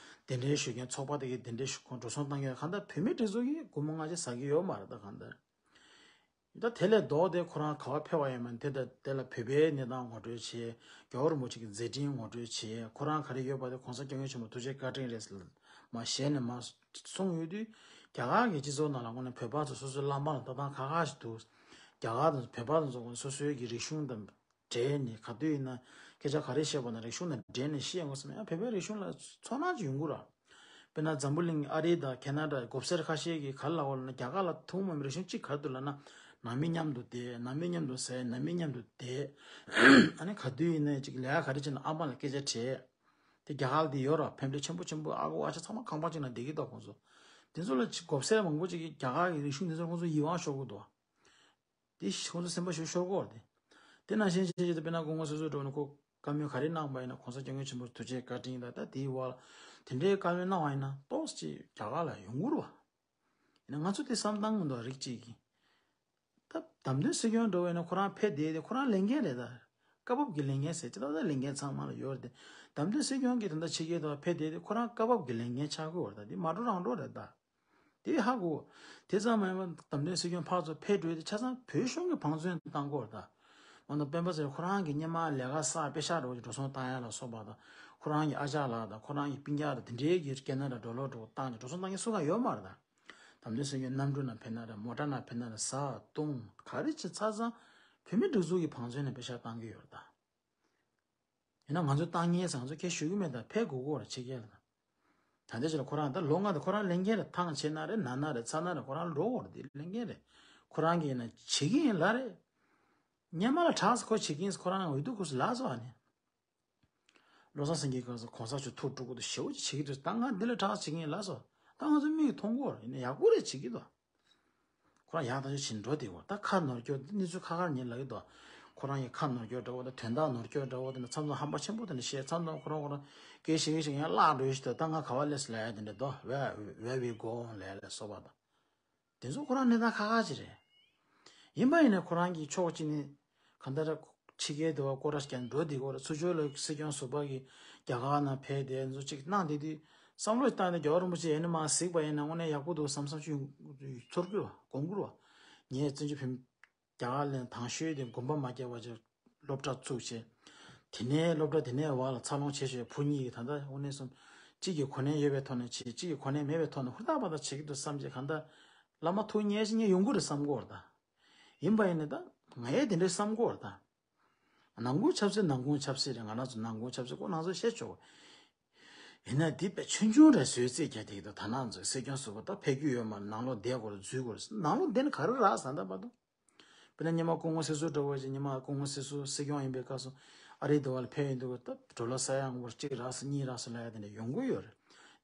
གདན་འདྲེན་ཞུ་མཁན་ཚོགས་པ་དེ་གིས་གདན་འདྲེན་ཞུ་ཁོང་འགྲོ་སོང་བཏང་གི་ཡོད། གང་ལྟར་བོད་མི་སྒྲིག་འཛུགས་ཀྱིས་སྒོར་མོ་ལྔ་བརྒྱ་ཟ་གི་ཡོད་མ་རེད། ད་གང་ལྟར་ད་དེ་ལས་ལྡོག་སྟེ་ཁོ་རང་ག་བ་ཕེབས་པ་ཡིན་མིན་དེ་ད་དེ་ལ་བོད་པའི་གནས་སྟངས་ངོ་སྤྲོད་བྱས། རྒྱལ་བ་རིན་པོ་ཆེ་གི་མཛད་འཕྲིན་ངོ་སྤྲོད་བྱས། ཁོ་རང་ག་རེ་ཡོད་པ་དེ་གོང་ས་སྐྱབས་མགོན་ཆེན་པོ་ཐུགས་རྗེ་བཀའ་དྲིན་རེད་ཟེར་མ་ཞལ་ནས་མ་གསུངས་ཡོད་དུས་རྒྱ་གར་གྱི་སྤྱི་ཚོགས་ནང་ལ་དངོས་གནས་བོད་པ་ཚོ་སོ་སོའི་བླ་མ་ལ་ལྟ་སྟངས་ཁག་ཁག་ཞིག་འདུག་རྒྱ་གར་དང་བོད་པ་དང་ཚོ་སོ་སོའི་གི་རིག་གཞུང་དང་འབྲེལ་ནས་ག་དུས་ཡིན་ན་སྐད་ཆ་ག་རེ་བཤད་པ་ན་རིག་གཞུང་དང་འབྲེལ་ནས་བཤད་དགོས་བསམ་ཡང་བོད་པའི་རིག་གཞུང་ལ་ཚོར་སྣང་ཅིག་ཡོང་གི་ར། དཔེར་ན་འཛམ་བུ་གླིང་ཨ་རི་དང་ཁེ་ན་ཌ་གོ་སར་ཁ་ཤས་ཀྱིས་ག་རེ་ལབ་པ་ལབ་ན་རྒྱ་གར་ལ་ཐུགས་མ་མི་རིག་གཞུང་གཅིག་ག་རེ་འདུག་ལབ་ན་ནང་མི་མཉམ་དུ་བསྡད། ནང་མི་མཉམ་དུ་ཟས། ནང་མི་མཉམ་དུ་བསྡད། ཨ་ནི་ག་དུས་ཡིན་ན་ཅིག་ལས་ཀ་ག་རེ་བྱས་ན་ཨ་མ་ལ་སྐད་ཆ་དྲིས། དེ་རྒྱ་གར་ལ་དེ་ཡོད་ར། ཕན་འབྲས་ཆེན་པོ་ཆེན་པོ་ཨ་ཁུ་ཨ་ཅག་ཚང་མ་ཁང་པ་གཅིག་ནང་བསྡད་ཀྱི་འདུག་ཁོང་ཚོ་དེ་ཚོ་ལ་ཅིག་གོ་སར་མང་པོ་ཅིག་གིས་རྒྱ་གར་གྱི་རིག་གཞུང་དེ་ཚོར་ཁོང་ཚོ་ཡིད་དབང་ཤོར་གྱི་འདུག་དེ་ཁོང་ཚོ་སེམས་པ་ཞེ་པོ་ཤོར་གྱི་ཡོད་རེད་དེ། དེ་ནང་བཞིན་བྱས་བྱས་ཏེ་དཔེར་ན་སྐུ་ངོ་སྲིད་ཟུར་འགྲོ་ནས་ཁོ་བཀའ་མོལ་ག་རེ་གནང་པ་ཡིན་ན་༸གོང་ས་༸སྐྱབས་མགོན་ཆེན་པོར་ཐུགས་རྗེ་བཀའ་དྲིན་དང་ད་དེའི་བར་ལ་དེ་འདྲའི་བཀའ་མོལ་གནང་བ་ཡིན་ན་ཏོག་ཙམ་རྒྱ་གར་ལ་ཡོང་གི་རེད་བ། ཡིན་ན་ང་ཚོ་དེ་བསམ་སྟངས་མི་འདུག་རིགས་གཅིག་གིས། ད་བདམས་ཐོན་སྲིད་སྐྱོང་འགྲོ་བས་ན་ཁོ་རང་ཕེབས་བསྡད་དེ་ཁོ་རང་ལས་འགན་རེད་ད། སྐབས་བབ་ཀྱི་ལས་འགན་ཟེར་ཅི་ལྟ་ད་ལས་འགན་ཚང་མ་ལ་ཡོད་རེད་དེ། བདམས་ཐོན་སྲིད་སྐྱོང་གིས་ད་ལྟ་ཕྱི་རྒྱལ་དུ་ཕེབས་བསྡད་དེ་ཁོ་རང་སྐབས་བབ་ཀྱི་ལས་འགན་ཆགས་ཀྱི་ཡོད་རེད་ད། དེ་མ་འགྲོ་རང་འགྲོ་རེད་ད། དེ་ཧ་གོ། དེ་ཙམ་མ་ཡིན་པར་བདམས་ཐོན་སྲིད་སྐྱོང་ཕར་ཚུར་ཕེབས་འགྲོ་དེ་ཆ་ཚང་བོད་གཞུང་གི་ཕན་ཚུན་བཏང་གི་ཡོད་རེད་ད། འོ་ན་སྤེན་པ་ཚེ་རིང་ཁོ་རང་གི་སྔོན་མ་ལས་ཀ་བསགས་པེ་ཤག་འགྲོ་གི་འགྲོ་སོང་བཏང་ཡ་ལ་སོགས་པ་དང་ཁོ་རང་གི་ཨ་ཅག་ལགས་དང་ཁོ་རང་གི་སྤུན་ཀྱག་དང་དེ་འདྲའི་གི་རྐྱེན་ན་ལ་འགྲོ་ལོག་འགྲོ་བཏང་གི་འགྲོ་སོང་བཏང་མཁན་སུ་གང་ཡོད་མ་རེད་ད། དམ་དོན་སེམས་ཀྱི་གནམ་གྲུ་ནང་ཕེབས་ན་རེད། མོ་ཊ་ནང་ཕེབས་ན་རེད། ཟ་བཏུང་ག་རེ་བྱེད་ཚར་ཙང་བོད་མི་སྒྲིག་འཛུགས་ཀྱི་བང་མཛོད་ནས་པེ་ཤག་བཏང་གི་ཡོད་རེད་ད། ཡིན་ན་ང་ཚོས་བཏང་མཁན་ཟེར་ང་ཚོས་སྐད་ཞུ་གི་མེད་ད། ཕེབས་དགོས་ཀྱི་ཡོད་རེད་ཕྱི་རྒྱལ་ལ། ད་ལྟའི་ཆ་ལ་ཁོ་རང་ད་ལོ་ལྔ་དེ་ཁོ་རང་ལས་འགན་རེད། ཐང་ཆད་ན་རེད། ན་ན་རེད། ཚ་ན་རེད། ཁོ་རང་འགྲོ་དགོས་རེད། དེ་ལས་འགན་རེད། ཁོ་རང་གིས་ཡིན་ན་བྱེད་ཀྱི་ཡིན་ལབ་རེད། སྔོན་མ་ལ་དྲག་ཙམ་ཁོ་བྱེད་ཀྱི་ཡིན་ཟེར་ཁོ་རང་འོས་བསྡུ་སྐབས་སུ་ལབ་སོང་ཨ་ནི། བློ་བཟང་སེང་གེའི་སྐབས་སུ་གོང་ས་མཆོག་ཐུགས་དཀྲུག་གི་འདུག་ཞེ་པོ་ཅིག་བྱེད་ཀྱི་འདུག་ད་ང་འདི་ལས་དྲག་བྱེད་ཀྱི་ཡིན་ལབ་སོང་། ད་ང་ཚོ་མིག་གིས་མཐོང་གི་ཡོད་རེད། ཡིན་ན་ཡག་པོ་རེད་བྱེད་ཀྱི་འདུག་ཁོ་རང་ཡག་ཐག་ཆོད་བྱེད་འགྲོ་དེ་གོ་ད་ཁ་ནོར་སྐྱོ་འདི་གནས་ཚུལ་ཁ་ཁར་ཉན་ལབ་ཀྱི་འདུག་ཁོ་རང་གི་ཁ་ནོར་སྐྱོ་འདྲ་བོ་དང་དོན་དག་ནོར་སྐྱོ་འདྲ་བོ་དེ་ནི་མཚམས་མཚམས་ཧམ་པ་ཆེན་པོ་དེ་འདྲ་བཤད། མཚམས་མཚམས་ཁོ་རང་ཁོ་རང་སྐད་ཤིག་ཤིག་ཡང་བརླག་འགྲོ་ཞིག་འདུག་ད་ང་ག་བ་སླེབས་སོང་ལབ་ཡ་དེ་འདྲ་འདུག Where, where we going ལབ་ཡ་ལ་སོགས་པ་དང་། དེ་ཚོ་ཁོ་རང་གནས་སྟངས་ཁག་ཁག་ཅིག་རེད། ཡིན་པ་ཡིན་ན་ཁོ་རང་གི་ཕྱོགས་གཅིག་ནས་གང་ལྟར་ཕྱི་རྒྱལ་དུ་བ་སྐོར་ར་ཞིག་འགྲོ་བསྡད་ཀྱི་ཡོད་རེད། ཚུར་ཕྱོགས་ལ་སྲིད་སྐྱོང་ཟུར་པ་གིས་རྒྱ་གར་ནང་ཕེབས་ཏེ་ཚོ་གཅིག་གནང་བསྡད་དུས་བསམ་བློ་ཞིག་བཏང་ནས་རྒྱལ་བ་རིན་པོ་ཆེ་ཡིན་ན་མ་གཟིགས་པ་ཡིན་ན་དངོས་གནས་ཡག་པོ་འདུག་བསམ་བསམ་ཞིག་ཚོར་གྱི་རེད་བ། དགོངས་ཀྱི་རེད་བ། ངས་བཙན་བྱོལ་བོད་རྒྱ་གར་ལ་དང་ཤོས་དེ་དགོན་པ་མ་བརྒྱབ་པ་ཅིག་སློབ་གྲྭ་བཙུགས་བྱས། དེ་ནས་སློབ་གྲྭ་དེ་ནས་བར་ལ་འཚར་ལོངས་བྱས་བྱས་བུ་གཉིས་ཀྱིས་ད་ལྟ་དངོས་གནས་སོང་གཅིག་གིས་གོ་གནས་ཡོད་པའི་ཐོག་ནས་བྱས། གཅིག་གིས་གོ་གནས་མེད་པའི་ཐོག་ནས་ཧུར་ཐག་པ་ཐག་བྱེད་ཀྱི་འདུག་བསམ་བྱས་གང་ལྟར་བླ་མ་ཐུགས་མཉེས་ཤིག་ངས་ཡོང་གི་རེད་བསམ་གྱི་ཡོད་རེད་ད། ཡིན་པ་ཡིན་ནའི་ད་ངས་དེ་འདྲ་བསམ་གྱི་ཡོད་རེད་ད། ནང་ཁུལ་ཆབ་སྲིད་ནང་ཁུལ་ཆབ་སྲིད་རེད། ང་རང་ཚོ་ནང་ཁུལ་ཆབ་སྲིད་ཁོ་ནང་ཚོ་བཤད་ཆོག་ཡིན་ན་འདི་དཔེ་ཆུང་ཆུང་རེད་བཟོས་རྩིས་རྒྱག་བསྡད་ཀྱི་འདུག་ད་ནང་ཚོ་སྲིད་སྐྱོང་ཟུར་པ་ད་ཕེབས་རྒྱུ་ཡོད་མ་རེད། ནང་ལོགས་བསྡད་དགོས་རེད། འཛུལ་དགོས་རེད། ནང་ལོགས་བསྡད་ན་ག་རེ་རག་ཟེར་ད་བར་དུ། དཔེར་ན་སྔོན་མ་སྐུ་ངོ་སྲིད་ཟུར་འདྲ་བོ་ཞིག་སྔོན་མ་སྐུ་ངོ་སྲིད་ཟུར་སྲིད་སྐྱོང་ཡིན་པའི་སྐབས་སུ་ཨ་རིའི་དུ་བ་ལ་ཕེབས་ཡོང་དུས་ད་ཌོ་ལར་ས་ཡ་ངོ་གཅིག་རག་སོང་གཉིས་རག་སོང་ལབ་ཡ་དེ་འདྲ་ཡོང་གི་ཡོད་རེད།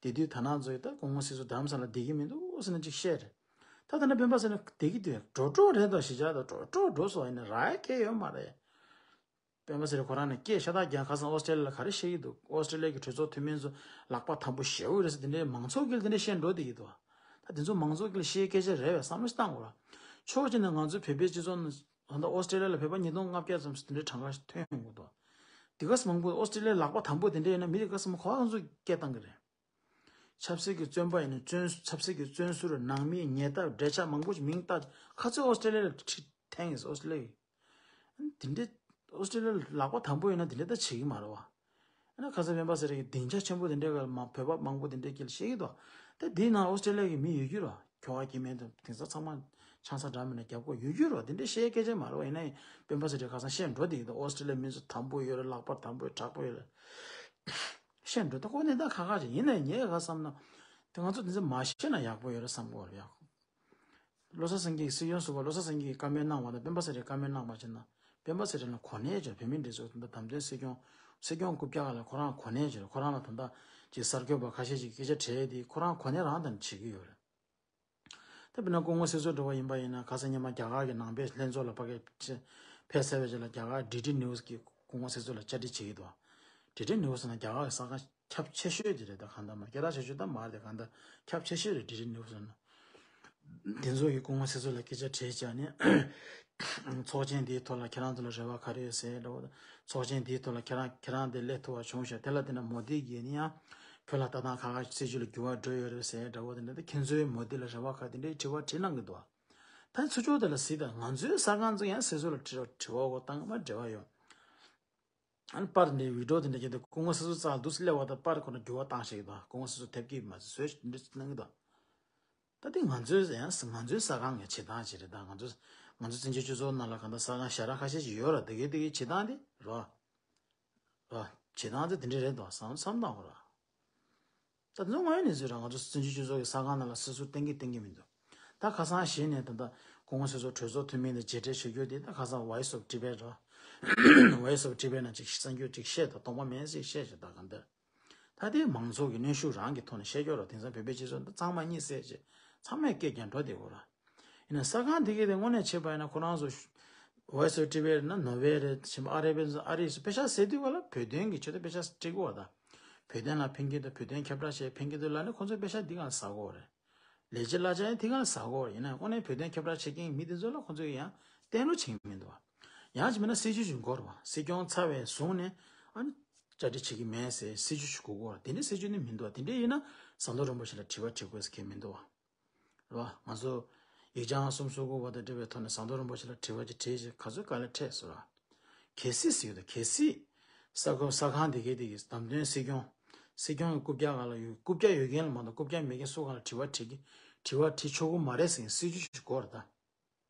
དེ་དུས་ད་ནང་ཚོ་ད་སྐུ་ངོ་སྲིད་ཟུར་རྡ་རམ་ས་ལ་བསྡད་ཀྱི་མི་འདུག་ཟེར་ནས་ཅིག་བཤད་རེད། ད་ད་ནི་སྤེན་པ་ཚེ་རིང་དེ་གི་དུས་འགྲོ་གྲོགས་རེད་དོ། གཞིས་ཆགས་དང་འགྲོ་གྲོགས་འགྲོ་སོང་ཡིན་ན་རག་ཡ་གང་ཡང་ཡོད་མ་རེད། སྤེན་པ་ཚེ་རིང་ཁོ་རང་ནས་སྐད་ཤ་སྟག་རྒྱག་ཁ་སང་ཨོ་སི་ཀྲེ་ལི་ཡ་ལ་ག་རེ་བཤད་ཀྱི་འདུག་ཨོ་སི་ཀྲེ་ལི་ཡ་གི་གྲོས་ཚོགས་འཐུས་མི་ཚོ་ལག་པ་དམ་པོ་ཞེ་པོ་རེད་ཟེར་དེ་འདྲའི་མང་ཚོགས་ཀྱིས་དེ་འདྲ་བཤད་འགྲོ་བསྡད་ཀྱི་འདུག་ད་དེ་ཚོ་མང་ཚོགས་ཀྱིས་བཤད་སྐད་ཆ་རེད་བས་བསམ་བློ་ཞིག་བཏང་དགོས་ར། ཕྱོགས་གཅིག་ནས་ང་ཚོའི་བོད་པའི་སྤྱི་ཚོགས་ནང་ད་ལྟ་ཨོ་སི་ཀྲེ་ལི་ཡ་ལ་བོད་པ་ཉིས་སྟོང་ལྔ་བརྒྱ་ཙམ་ཞིག་དེ་འདྲའི་གྲངས་ཀ་ཞིག་ཐོན་ཡོང་གི་འདུག་དེ་ག་ས་མང་པོ་ཨོ་སི་ཀྲེ་ལི་ཡ་ལག་པ་དམ་པོ་དེ་འདྲ་ཡིན་ན་མི་དེ་ག་ས་མང་གོ་བ་ང་ཚོ་སྐད་བཏང་གི་རེད། ཆབ་སྲིད་ཀྱི་བཙོན་པ་ཡིན་ན་བཙོན་ཆབ་སྲིད་ཀྱི་བཙོན་ཟུར། ནང་མི་ཉེས་འདབས་འབྲེལ་ཆགས་མང་པོ་ཞིག་མིང་བཏགས་ཁ་ཚོད་ཨོ་སི་ཀྲེ་ལི་ཡ་ལ་ཁྲིད་ཐེངས་ཨོ་སི་ཀྲེ་ལི་ཡ་དེ་འདྲའི་ཨོ་སི་ཀྲེ་ལི་ཡ་ལག་པ་དམ་པོ་ཡིན་ན་དེ་འདྲ་ད་བྱེད་ཀྱི་མ་རེད་བ། ཨ་ན་ཁ་སང་སྤེན་པ་ཚེ་རིང་གི་སྡིངས་ཆ་ཆེན་པོ་དེ་འདྲའི་སྒང་ལ་མ་བོད་པ་མང་པོ་དེ་འདྲའི་སྐད་ལ་བཤད་ཀྱི་འདུག་ད་དེའི་ནང་ཨོ་སི་ཀྲེ་ལི་ཡ་གི་མི་ཡོད་རྒྱུ་རེད། ཁྱོ་ག་སྐྱེ་དམན་དང་དེང་སང་ཚང་མ་ཆང་ས་འདྲ་མིན་ན་རྒྱབ་སྐོར་ཡོད་རྒྱུ་རེད། དེ་འདྲའི་བཤད་སྐད་ཆ་མ་རེད་བ། ཡིན་ན་ཡང་སྤེན་པ་ཚེ་རིང་ཁ་སང་བཤད་འགྲོ་བསྡད་ཀྱི་འདུག་ཨོ་སི་ཀྲེ་ལི་ཡ་མི་ཚོ་དམ་པོ་ཡོད་རེད། ལག་པ་དམ་པོ་ཡོད། དྲག་པོ་ཡོད་རེད། བཤད་འགྲོ་ད་ཁོ་གནས་སྟངས་ཁག་ཁག་ཅིག་ཡིན་ནའི་ངས་ག་བསམ་ན། དེ་ང་ཚོ་དེ་ཚོ་མ་བཤད་ན་ཡག་པོ་ཡོད་རེད་བསམ་གྱི་ཡོད་རེད་ཡ། བློ་བཟང་སེང་གེ་སྲིད་སྐྱོང་ཟུར་པ་བློ་བཟང་སེང་གེས་བཀའ་མོལ་གནང་བ་དང་སྤེན་པ་ཚེ་རིང་བཀའ་མོལ་གནང་བ་བྱས་ན་སྤེན་པ་ཚེ་རིང་ལ་གོ་གནས་ཅིག་བོད་མིའི་སྒྲིག་འཛུགས་ད་ལྟ་བདམས་ཐོན་སྲིད་སྐྱོང་སྲིད་སྐྱོང་རྐུབ་བཀྱག་ལ་ཁོ་རང་གོ་གནས་ཅིག་རེད། ཁོ་རང་ལ་ད་ལྟ་ཅིག་གསར་འགོད་པ་ཁ་ཤས་ཅིག་སྐད་ཆ་དྲིས་དེ་ཁོ་རང་གོ་གནས་རང་དང་བྱེད་ཀྱི་ཡོད་རེད། ད་དཔེར་ན་སྐུ་ངོ་སྲིད་ཟུར་འདྲ་བོ་ཡིན་པ་ཡིན་ན་ཁ་སང་སྔོན་མ་རྒྱ་གར་གྱི་ནང་པའི་ལྷན་ཚོགས་ལ་ཕ་གི་ཕེབས་ཚར་བའི་རྗེས་ལ་རྒྱ་གར་ཌི་ཌི་ནིའུ་སི་གིས་སྐུ་ངོ་སྲིད་ཟུར་ལ་བཅར་འདྲི་བྱེད་ཀྱི་འདུག་ཌི་ཌི་ནིའུ་སི་ནང་རྒྱ་གར་གྱི་གསར་ཁང་ཁྱབ་ཆེ་ཤོས་དེ་རེད། ད་གང་ལྟར་མ་སྐད་གྲགས་ཆེ་ཤོས་ད་མ་རེད། གང་ལྟར་ཁྱབ་ཆེ་ཤོས་རེད་ཌི་ཌི་ནིའུ་སི་ནང་། དེ་ཚོ་གིས་སྐུ་ངོ་སྲིད་ཟུར་ལ་སྐད་ཆ་དྲིས་བྱས་ནས་ཚོགས་ཆེན་འདིའི་ཐོག་ལ་ཁྱེད་རང་ཚོ་ལ་རེ་བ་ག་རེ་ཡོད་ཟེར་འདྲ་བོ་དང་། ཚོགས་ཆེན་འདིའི་ཐོག་ལ་ཁྱེད་རང་ཁྱེད་རང་དེ་སླེབས་ཐུབ་པ་བྱུང་ཤག་དེ་ལ་བརྟེན་ནས་མོ་དི་གིས་ནི་ཡང་བོད་ལ་ལྟ་སྟངས་ཁག་ཁག་སྲིད་བྱུས་ལ་འགྱུར་བ་འགྲོ་ཡོད་རེད་ཟེར་འདྲ་བོ་དེ་འདྲ། ད་ཁྱེད་ཚོས་མོ་དི་ལ་རེ་བ་ག་དེ་འདྲའི་དྲི་བ་དྲིས་གནང་གི་འདུག་ད་ཚུར་ཕྱོགས་དེ་ལ་གཟིགས་དང་། ང་ཚོའི་གསར་ཁང་ཚོ་ཡང་སྲིད་ཟུར་ལ་དྲི་དྲི་བ་འོ་བཏང་མ་འབྲེལ་བ་ཡོད། ཨ་ནི་པར་འདི་བི་ཌིའོ་དེ་འདྲ་བརྒྱབ་དུས་སྐུ་ངོ་སྲིད་ཟུར་རྩ་ལ་འདུག་སེ་སླེབས་པ་དང་པར་ཁོ་ན་འགྱུར་བ་བཏང་ཤེས་ཀྱི་འདུག་སྐུ་ངོ་སྲིད་ཟུར་ཐེབས་ཀྱི་མ་ཟད་བཟོས་ཤིག་འདི་གནང་གི་འདུག་ད་དེ་ང་ཚོའི་ཡང་ང་ཚོའི་གསར་ཁང་གི་བྱེད་སྟངས་ཅིག་རེད། ད་ང་ཚོ་ང་ཚོ་བཙན་བྱོལ་སྤྱི་ཚོགས་ནང་ལ་གང་ལྟར་གསར་ཁང་ཞེ་དྲག་ཁ་ཤས་ཅིག་ཡོད་ར། དེ་གའི་དེ་གའི་བྱེད་སྟངས་དེ་རོ། རོ། བྱེད་སྟངས་དེ་དེ་འདྲ་རེད་དོ་བསམ་བསམ་བཏང་དགོས་ར། ད་དེ་ཚོ་དངོས་ཡོད་གནས་ཚུལ་ར། ང་ཚོ་བཙན་བྱོལ་སྤྱི་ཚོགས་ཀྱི་གསར་ཁང་ནང་ལ་སྲིད་ཟུར་བསྟན་གྱི་བསྟན་གྱི་མི་འདུག་ད་ཁ་སང་གཞི་ནས་ད་ལྟ་སྐུ་ངོ་སྲིད་ཟུར་གྲོས་ཚོགས་འཐུས་མི་དང་མཇལ་འཕྲད་བྱེད་རྒྱུ་དེ་ད་ཁ་སང་Voice of Tibet་ར། Voice of Tibet་ནང་ཅིག་གསར་འགྱུར་ཅིག་བཤད་དང་གདོང་པ་མེད་ཟེར་བཤད་བྱས། ད་གང་ལྟར་ད་དེ་མང་ཚོགས་ཀྱི་གནོན་ཤུགས་རང་གི་ཐོག་ནས་བཤད་རྒྱུ་ར། དེང་སང་བོད་པའི་སྤྱི་ཚོགས་འདི་གཙང་མ་གཉིད་སད་བྱས་ཚང་མས་སྐད་རྒྱག་འགྲོ་བསྡད་དགོས་ར། ཡིན་ན་གསར་ཁང་དེ་གས་དེ་དངོས་གནས་བྱས་པ་ཡིན་ན་ཁོ་རང་ཚོ་Voice of Tibet ན་ནོར་ཝེ་རེད། ཕྱིན་པ་ཨ་རི་པའི་ཚོ་ཨ་རི་སུ་པེ་ཤག་ཟེར་དུས་ག་ལ་བོད་དོན་གྱི་ཆེད་དུ་པེ་ཤག་སྤྲད་དགོས་པ་དང་། བོད་དོན་ལ་ཕན་གྱི་དང་བོད་དོན་ཁྱབ་བསྒྲགས་བྱས་ཕན་གྱི་འདུག་ལབ་ནས་ཁོ་ཚོས་པེ་ཤག་འདི་གང་ཟ་དགོས་རེད། ལས་བྱེད་གླ་ཆ་ཡང་དེ་གང་ཟ་དགོས་རེད། ཡིན་ན་དངོས་གནས་བོད་དོན་ཁྱབ་བསྒྲགས་བྱེད་མཁན་མི་དེ་ཚོ་ལ་ཁོ་ཚོས་ཡང་བསྟན་རོགས་བྱེད་མི་འདུག་བ། ཡང་ཅིག་མིན་ན་སྲིད་ཇུས་ཅིག་འགོར་བ། སྲིད་སྐྱོང་ཚར་བའི་བཟུང་ནས་ཨ་ནི་བཅའ་སྒྲིག་བྱེད་ཀྱི་མེད་ཟེར་སྲིད་ཇུས་ཅིག་དགོས་ཀྱི་ཡོད་རེད། དེ་འདྲའི་སྲིད་ཇུས་ནི་མི་འདུག་བ། དེ་འདྲའི་ཡིན་ན་ཟམ་གདོང་རིན་པོ་ཆེ་ལ་དྲི་བ་དྲི་དགོས་ཟེར་མཁན་མི་འདུག་བ། རེད་བ། ང་ཚོ་ཡིག་ཆ་ཨང་གསུམ་སོ་དགུ་པ་དང་འབྲེལ་བའི་ཐོག་ནས་ཟམ་གདོང་རིན་པོ་ཆེ་ལ་དྲི་བ་ཅིག་དྲིས་ཤིག་ག་ཚོད་དཀའ་ལས་འཕྲད་ཟེར་བ། གལ་སྲིད་ཟེར་གྱི་འདུག་གལ་སྲིད། ས་ཁོ་ས་ཁང་དེ་གའི་དེ་གའི་བདམས་ཐོན་སྲིད་སྐྱོང་། སྲིད་སྐྱོང་གི་རྐུབ་བཀྱག་སྒང་ལ་ཡོད། རྐུབ་བཀྱག་ཡོད་མཁན་ལ་མ་གཏོགས་རྐུབ་བཀྱག་མེད་མཁན་སུ་གང་ལ་དྲི་བ་དྲི་གི་དྲི་བ་དྲི་ཆོག་གི་མ་རེད་ཟེར་མཁན་སྲིད་ཇུས་ཤིག་དགོས་རེད་ད།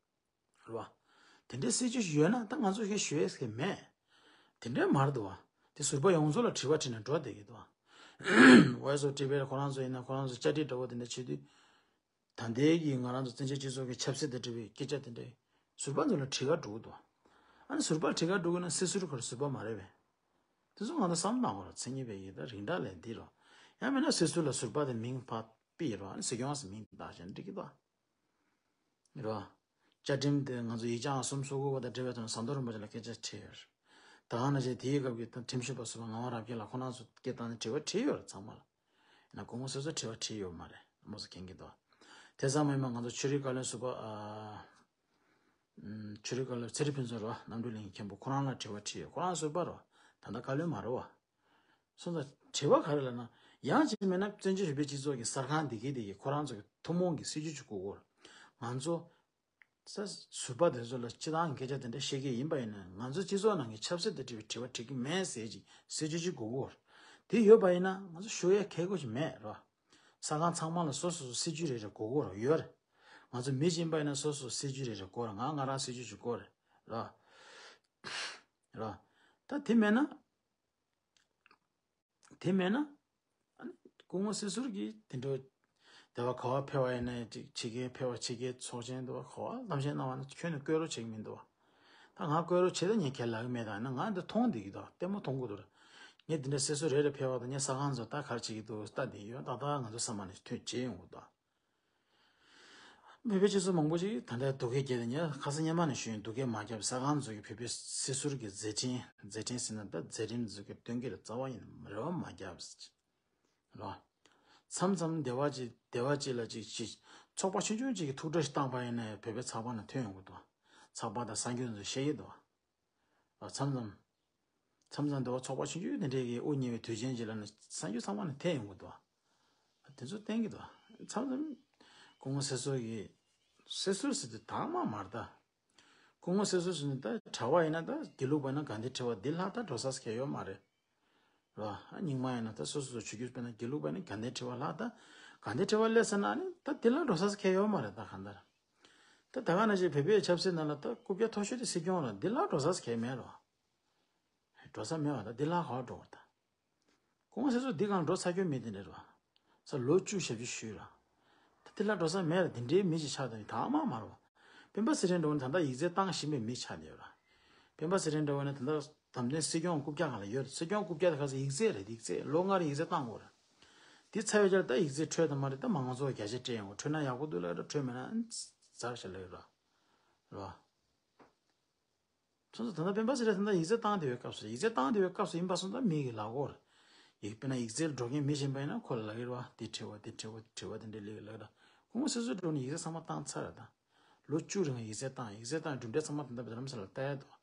རེད་བ། དེ་འདྲའི་སྲིད་ཇུས་ཤིག་ཡོད་ན་ད་ང་ཚོ་ཞེ་ཞུ་ཡས་ཟེར་མེད། དེ་འདྲའི་མ་རེད་འདུག་བ། དེ་ཟུར་པ་ཡོངས་རྫོགས་ལ་དྲི་བ་དྲིས་ནས་འགྲོ་བསྡད་ཀྱི་འདུག་བ། Voice of Tibet ཁོ་རང་ཚོ་ཡིན་ན་ཁོ་རང་ཚོ་བཅའ་སྒྲིག་འདྲ་བོ་དེ་འདྲ་བྱེད་དུས། ད་ལྟའི་གི་ང་རང་ཚོ་བཙན་བྱོལ་སྤྱི་ཚོགས་ཀྱི་ཆབ་སྲིད་དང་འབྲེལ་བའི་སྐད་ཆ་དེ་འདྲའི་ཟུར་པ་ཚོ་ལ་དྲི་ག་འགྲོ་གི་འདུག་ཨ་ནི་ཟུར་པ་དྲི་ག་འགྲོ་གི་ན་སྲིད་ཟུར་ཁོ་རང་ཟུར་པ་མ་རེད་པས། དེ་ཚོ་ང་ཚོ་བསམ་བློ་བཏང་དགོས་རེད། མཚན་ཉིད་པའི་ཡི་ད་རིགས་འདྲ་ལས་འདི་རོ། ཡང་མིན་ན་སྲིད་ཟུར་ལ་ཟུར་པ་དེ་མིང་ཕར་ཕུད་རོ། ཨ་ནི་སྲིད་སྐྱོང་ཟེར་མིང་དེ་བཏགས་བྱས་ན་འགྲིག་གི་འདུག་རོ། བཅའ་ཁྲིམས་དེ་ང་ཚོ་ཡིག་ཆ་ཨང་གསུམ་སོ་དགུ་པ་དང་འབྲེལ་བའི་ཐོག་ནས་ཟམ་གདོང་རིན་པོ་ཆེ་ལ་སྐད་ཆ་དྲིས་ཡོད་རེད། ད་ག་ནང་བཞིན་དེའི་སྐབས་ཀྱི་ད་ཁྲིམས་ཞིབ་པ་ཟུར་པ་ངག་དབང་རབ་རྒྱས་ལགས་ཁོ་རང་ཚོ་སྐད་བཏང་ནས་དྲི་བ་དྲིས་ཡོད་རེད་ཚང་མ་ལ། ཡིན་ན་སྐུ་ངོ་སོ་སོ་དྲི་བ་དྲིས་ཡོད་མ་རེད་མོ་སོ་མཁྱེན་གྱི་འདུག་དེ་ཙམ་མ་ཡིན་པ་ང་ཚོ་ཆོས་རིག་བཀའ་བློན་ཟུར་པ་ཨ། ཨམ། ཆོས་རིག་བཀའ་བློན་ཚེ་རིང་ཕུན་ཚོགས་རེད་བ། རྣམ་གྲོལ་གླིང་མཁན་པོ་ཁོ་རང་ལ་དྲི་བ་དྲིས་ཡོད། ཁོ་རང་ཟུར་པ་རེད་བ། ད་ལྟ་བཀའ་བློན་མ་རེད་བ། སོང་ཙང་དྲི་བ་ག་རེ་ལབ་ན། ཡང་ཅིག་མིན་ན་བཙན་བྱོལ་བོད་པའི་སྤྱི་ཚོགས་ཀྱི་གསར་ཁང་འདི་གའི་དེ་གའི་ཁོ་རང་ཚོ་གི་ཐུན་མོང་གི་སྲིད་ཇུས་ཅིག་དགོས་ཀྱི་ཡོད་རེད། ང་ཚོ་ས་ཟུར་པ་དེ་ཚོ་ལ་སྤྱི་བཏང་གི་སྐད་ཆ་དེ་འདྲ་བཤད་ཀྱི་ཡིན་པ་ཡིན་ན་ང་ཚོ་སྤྱི་ཚོགས་ནང་གི་ཆབ་སྲིད་དང་འབྲེལ་བའི་དྲི་བ་དྲི་གི་མེད་ཟེར་ཅིག་སྲིད་ཇུས་ཅིག་དགོས་ཀྱི་ཡོད་རེད། དེ་ཡོད་པ་ཡིན་ན་ང་ཚོ་ཞུ་ཡས་ཁག་པོ་ཞིག་མེད་རེད་བ། གསར་ཁང་ཚང་མ་ལ་སོ་སོ་སོ་སྲིད་ཇུས་རེ་རེ་དགོས་ཀྱི་ཡོད་རེད། ང་ཚོ་མི་གཅིག་ཡིན་པ་ཡིན་ན་སོ་སོ་སྲིད་ཇུས་རེ་རེ་དགོས་རེད། ང་ང་རང་སྲིད་ཇུས་ཅིག་དགོས་རེད། རེད་བ། རེད་བ། ད་དེ་མེད་ན། དེ་མེད་ན། ཨ་ནི་སྐུ་ངོ་སྲིད་ཟུར་གྱིས་དེ་འདྲ་དེ་བ་ག་བ་ཕེབས་པ་ཡིན་ན་ཅིག་ཕྱི་རྒྱལ་ཕེབས་པ་ཕྱི་རྒྱལ་ཚོགས་ཆེན་དེ་བ་ག་བ་གཏམ་བཤད་གནང་བ་ན་ཁྱོན་ནས་བསྐོས་རོགས་བྱེད་ཀྱི་མི་འདུག་བ། ད་ང་བསྐོས་རོགས་བྱེད་ད་ངས་ཁས་ལེན་གྱི་མེད། ད་ནི་ང་འདི་མཐོང་བསྡད་ཀྱི་འདུག་ལྟད་མོ་མཐོང་གི་འདུག་ར། ངས་འདི་འདྲ་སྲིད་ཟུར་རེ་རེ་ཕེབས་པ་དང་ངས་གསར་ཁང་ཚོ་ལྟ་ག་རེ་བྱེད་ཀྱི་འདུག་ལྟ་བསྡད་ཡོད། ཏག་ཏག་ང་ཚོ་ས་མ་ནས་ཐོན་བྱེད་ཡོང་གི་འདུག་བོད་པའི་སྤྱི་ཚོགས་མང་པོ་ཞིག་ད་ལྟ་སྡུག་སྐད་རྒྱབ་དེ་ཉེ་ཁ་སང་སྔོན་མ་ནས་ཞུས་ཡིན། སྡུག་སྐད་མ་རྒྱབ། གསར་ཁང་ཚོ་གི་བོད་པའི་སྲིད་ཟུར་གྱི་མཛད་འཕྲིན་མཛད་འཕྲིན་ཟེར་ན་ད་མཛད་རིམ་ཚོ་གི་སྟོན་གྱི་རེད། རྩ་བ་ཡིན་ན་རེ་བ་མ་རྒྱབ་ལོ། མཚམས་མཚམས་སྡེ་བ་གཅིག་སྡེ་བ་གཅིག་ལ་གཅིག་གཅིག་ཚོགས་པ་ཆུང་ཆུང་གཅིག་གིས་ཐུགས་ཁྲོ་ཞིག་བཏང་པ་ཡིན་ན་བོད་པའི་ཚགས་པར་ནང་ཐོན་ཡོང་གི་འདུག་ཚགས་པར་དང་གསར་འགྱུར་ཚོ་བཤད་ཀྱི་འདུག་ཨ། མཚམས་མཚམས། མཚམས་མཚམས་འདི་བ་ཚོགས་པ་ཆུང་ཆུང་དེ་འདྲས་ཀྱི་དབུ་བརྙེས་པའི་དུས་ཆེན་གྱི་ལ་ནི་གསར་འགྱུར་ཚང་མ་ནས་ཐོན་ཡོང་གི་འདུག་ཨ། དེ་ཚོ་བསྟན་གྱི་འདུག་མཚམས་མཚམས། སྐུ་ངོ་སྲིད་ཟུར་གྱི། སྲིད་ཟུར་ཟེར་དུས་དང་མ་མར་ད། སྐུ་ངོ་སྲིད་ཟུར་ཟེར་ནས་ད་གྲྭ་པ་ཡིན་ན་ད་དགེ་ལུགས་པ་ཡིན་ན་དགའ་ལྡན་ཁྲི་པ་འདི་ལྷག་ད་འགྲོ་ས་གལ་ཡོད་མ་རེད། རོ། ཨ། རྙིང་མ་ཡིན་ན་ད་སོ་སོ་སོ་ཆོས་བརྒྱུད་དཔེར་ན་དགེ་ལུགས་པ་ཡིན་ན་དགའ་ལྡན་ཁྲི་པ་ལྷག་ད། དགའ་ལྡན་ཁྲི་པ་སླེབས་ཟེར་ན་ནི་ད་འདི་ལྷག་འགྲོ་ས་གལ་ཡོད་མ་རེད་ད་གང་ལྟར། ད་ད་ག་ནང་བཞིན་བོད་པའི་ཆབ་སྲིད་ནང་ལ་ད་རྐུབ་བཀྱག་མཐོ་ཤོས་དེ་སྲིད་སྐྱོང་རེད། འདི་ལྷག་འགྲོ་ས་གལ་མེད་རོ། འགྲོ་ས་མེད་བ་ད་འདི་ལྷག་ག་བ་འགྲོ་བ་ད། སྐུ་ངོ་སྲིད་ཟུར་འདི་གང་འགྲོ་ཚར་རྒྱུ་མེད་དེ་འདྲ་རོ། ས་ལོ་བཅུ་ཞབས་ཕྱི་ཞུས་ར། ད་འདི་ལྷག་འགྲོ་ས་མེད་ར། འདི་འདྲའི་མི་ཅིག་ཆགས་དང་དང་མ་མ་རོ། སྤེན་པ་ཚེ་རིང་འགྲོ་ནི་ད་ལྟ་ཡིག་ཚད་བཏང་བཞིན་པའི་མི་ཆགས་ནས་ཡོད་ར། སྤེན་པ་ཚེ་རིང་འགྲོ་ནི་ད་ལྟ་དམ་དོན་སྲིད་སྐྱོང་རྐུབ་བཀྱག་གང་ལ་ཡོད། སྲིད་སྐྱོང་རྐུབ་བཀྱག་དེ་ག་ཚོད་ཡིག་ཚད་རེད། ཡིག་ཚད་ལོ་ལྔ་རིང་ཡིག་ཚད་བཏང་དགོས་ར། འདི་ཚར་བའི་ཆར་ད་ཡིག་ཚད་འཕྲོད་དང་མ་རེད། ད་མང་ཚོགས་བརྒྱ་ཆ་སྤྲད་ཡོང་། འཕྲོད་ན་ཡག་པོ་འདུག་ལབ་ར། འཕྲོད་མེད་ན་ཛར་ཞིག་ལབ་ཡོད་ར། ར། སོ་སོ་ད་ལྟ་སྤེན་པ་ཚེ་རིང་ད་ལྟ་ཡིག་ཚད་བཏང་བསྡད་པའི་སྐབས་སུ། ཡིག་ཚད་བཏང་བསྡད་པའི་སྐབས་སུ་ཡིན་པ་སོང་ཙང་མི་གི་ལབ་དགོས་རེད། ཡིག་དཔེར་ན་ཡིག་ཚད་འགྲོ་མཁན་མི་གཞན་པ་ཡིན་ན་ཁོ་ལ་ལབ་ཀྱི་རེད་བ། འདི་དྲི་བ་འདི་དྲི་བ་དྲི་བ་འདི་འདྲ་ལབ་ཀྱི་ལབ་ཀྱི་རེད། སྐུ་ངོ་སྲིད་ཟུར་འགྲོ་ནས་ཡིག་ཚད་ཚང་མ་བཏང་ཚར་རེད་ད། ལོ་བཅུ་རིང་ཡིག་ཚད་བཏང་། ཡིག་ཚད་བཏང་གྲུབ་འབྲས་ཚང་མ་ད་ལྟ་རྡ་རམ་ས་ལ་ལྟ་ཡ་འདུག་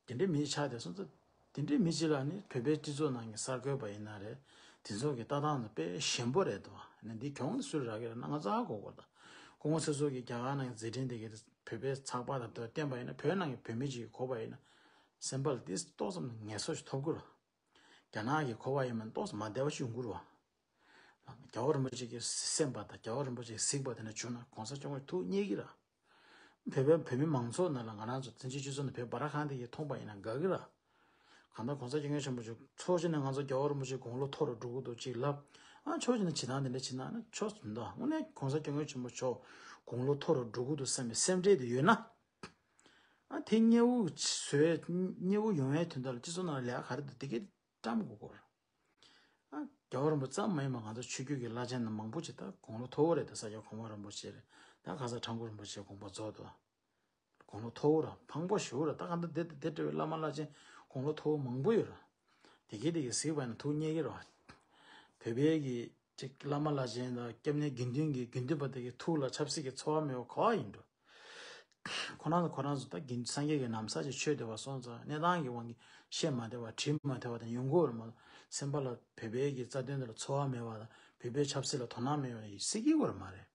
དེ་འདྲའི་མི་ཆགས་བསྡད་སོང་ཙང་། དེ་འདྲའི་མི་གཅིག་ལ་ནི་བོད་པའི་སྤྱི་ཚོགས་ནང་གི་གསར་འགོད་པ་ཡིན་ན་རེད། དེ་ཚོ་གི་ལྟ་སྟངས་དེ་དཔེ་ཞན་པོ་རེད་འདུག་ཨ་ནི་འདི་གྱོང་དེ་སུས་རག་གི་རེད་ན་ང་ཚོ་ཧ་གོ་དགོས་རེད་ད། སྐུ་ངོ་སྲིད་ཟུར་གྱིས་རྒྱ་གར་ནང་གི་མཛད་འཕྲིན་དེ་གའི་བོད་པའི་ཚགས་པར་དང་དེ་བསྟན་པ་ཡིན་ན། བོད་ནང་གི་བོད་མི་གཅིག་གིས་གོ་བ་ཡིན་ན། སེམས་པ་ལ་འདི་ཏོག་ཙམ་ངལ་གསོ་ཞིག་ཐོབ་ཀྱི་རེད། རྒྱ་ནག་གིས་གོ་བ་ཡིན་ན་ཏོག་ཙམ་མ་བདེ་བ་ཞིག་ཡོང་གི་རེད་བ། རྒྱལ་བ་རིན་པོ་ཆེ་གི་སེམས་པ་དང་རྒྱལ་བ་རིན་པོ་ཆེ་གི་གཟིགས་པ་དེ་འདྲ་བྱུང་ན་གོང་ས་སྐྱོང་མཁན་ཐུགས་མཉེས་ཀྱི་རེད། བོད་པའི་བོད་མི་མང་ཚོགས་ནང་ལ་ང་རང་ཚོ་བཙན་བྱོལ་སྤྱི་ཚོགས་ནང་བོད་སྦྲ་ཁང་དེ་གའི་མཐོང་པ་ཡིན་ན་དགའ་གི་ར། གང་ལྟར་གོང་ས་སྐྱབས་མགོན་ཆེན་པོ་མཆོག་ཚོགས་ཆེན་ནས་ང་ཚོ་རྒྱལ་བ་རིན་པོ་ཆེ་དགུང་ལོ་མཐོ་རུ་འགྲོ་གི་འདུག་ཅིག་ལབ། ཨ་ཕྱོགས་གཅིག་ནས་བྱེད་སྟངས་དེ་འདྲ་བྱེད་ན་ནི་ཕྱོགས་མི་འདུག་དངོས་གནས་གོང་ས་སྐྱབས་མགོན་ཆེན་པོ་མཆོག་དགུང་ལོ་མཐོ་རུ་འགྲོ་གི་འདུག་བསམ་པའི་སེམས་ཁྲལ་དེ་ཡོད་ན། ཨ་དེ་མཉེས་པོ་བཟོས། མཉེས་པོ་ཡོང་བའི་དོན་དག་ལ་སྤྱི་ཚོགས་ནང་ལ་ལས་ཀ་ག་རེ་འདུག་དེ་གའི་བཀྲམ་དགོས་སྐོར། ཨ་རྒྱལ་བ་རིན་པོ་ཙམ་མ་ཡིན་པར་ང་ཚོ་ཆོས་བརྒྱུད་ཀྱི་བླ་ཆེན་རྣམས་མང་པོ་ཅིག་ད་དགུང་ལོ་མཐོ་བོ་རེད། ད་ས་སྐྱ་གོང་མ་རིན་པོ་ཆེ་རེད། ད་ཁ་སང་ཁྲ་འགུ་རིན་པོ་ཆེ་དགོངས་པ་རྫོགས་འདུག་དགུང་ལོ་མཐོ་བོ་ར་ཕངས་པོ་ཞུ་ར། ད་ག་འདི་དེ་དེ་འདྲ་བའི་བླ་མ་བླ་ཆེན་དགུང་ལོ་མཐོ་བོ་མང་པོ་ཡོད་ར། དེ་གི་དེ་གི་གཟིགས་པ་ཡིན་ན་ཐུགས་མཉེས་ཀྱི་ར། བོད་པའི་གི་ཅིག་བླ་མ་བླ་ཆེན་དང་སྐྱབས་གནས་དགེ་འདུན་གྱི་དགེ་འདུན་པ་དེ་གི་ཐུགས་ལ་ཆབ་སྲིད་ཀྱི་ཚོར་བ་མེད་པ་ག་བ་ཡིན་འགྲོ། ཁོ་རང་ཚོ་ཁོ་རང་ཚོ་ད་དགེ་སངས་རྒྱས་ཀྱི་ན་བཟའ་ཅིག་མཆོད་བསྡད་པ་སོང་ཙང་གནས་སྟངས་ཀྱི་དབང་གིས་བཤད་མ་བདེ་བ་བྲིས་མ་བདེ་བ་དང་ཡོང་གི་ཡོད་རེད་མ་གཏོགས། སེམས་པ་ལ་བོད་པའི་གི་རྩ་དོན་དེ་ལ་ཚོར་བ་མེད་པ་དང་བོད་པའི་ཆབ་སྲིད་ལ་དོ་སྣང་མེད་པ་ཡིན་སྲིད་ཀྱི་ཡོད་རེད་མ་རེད།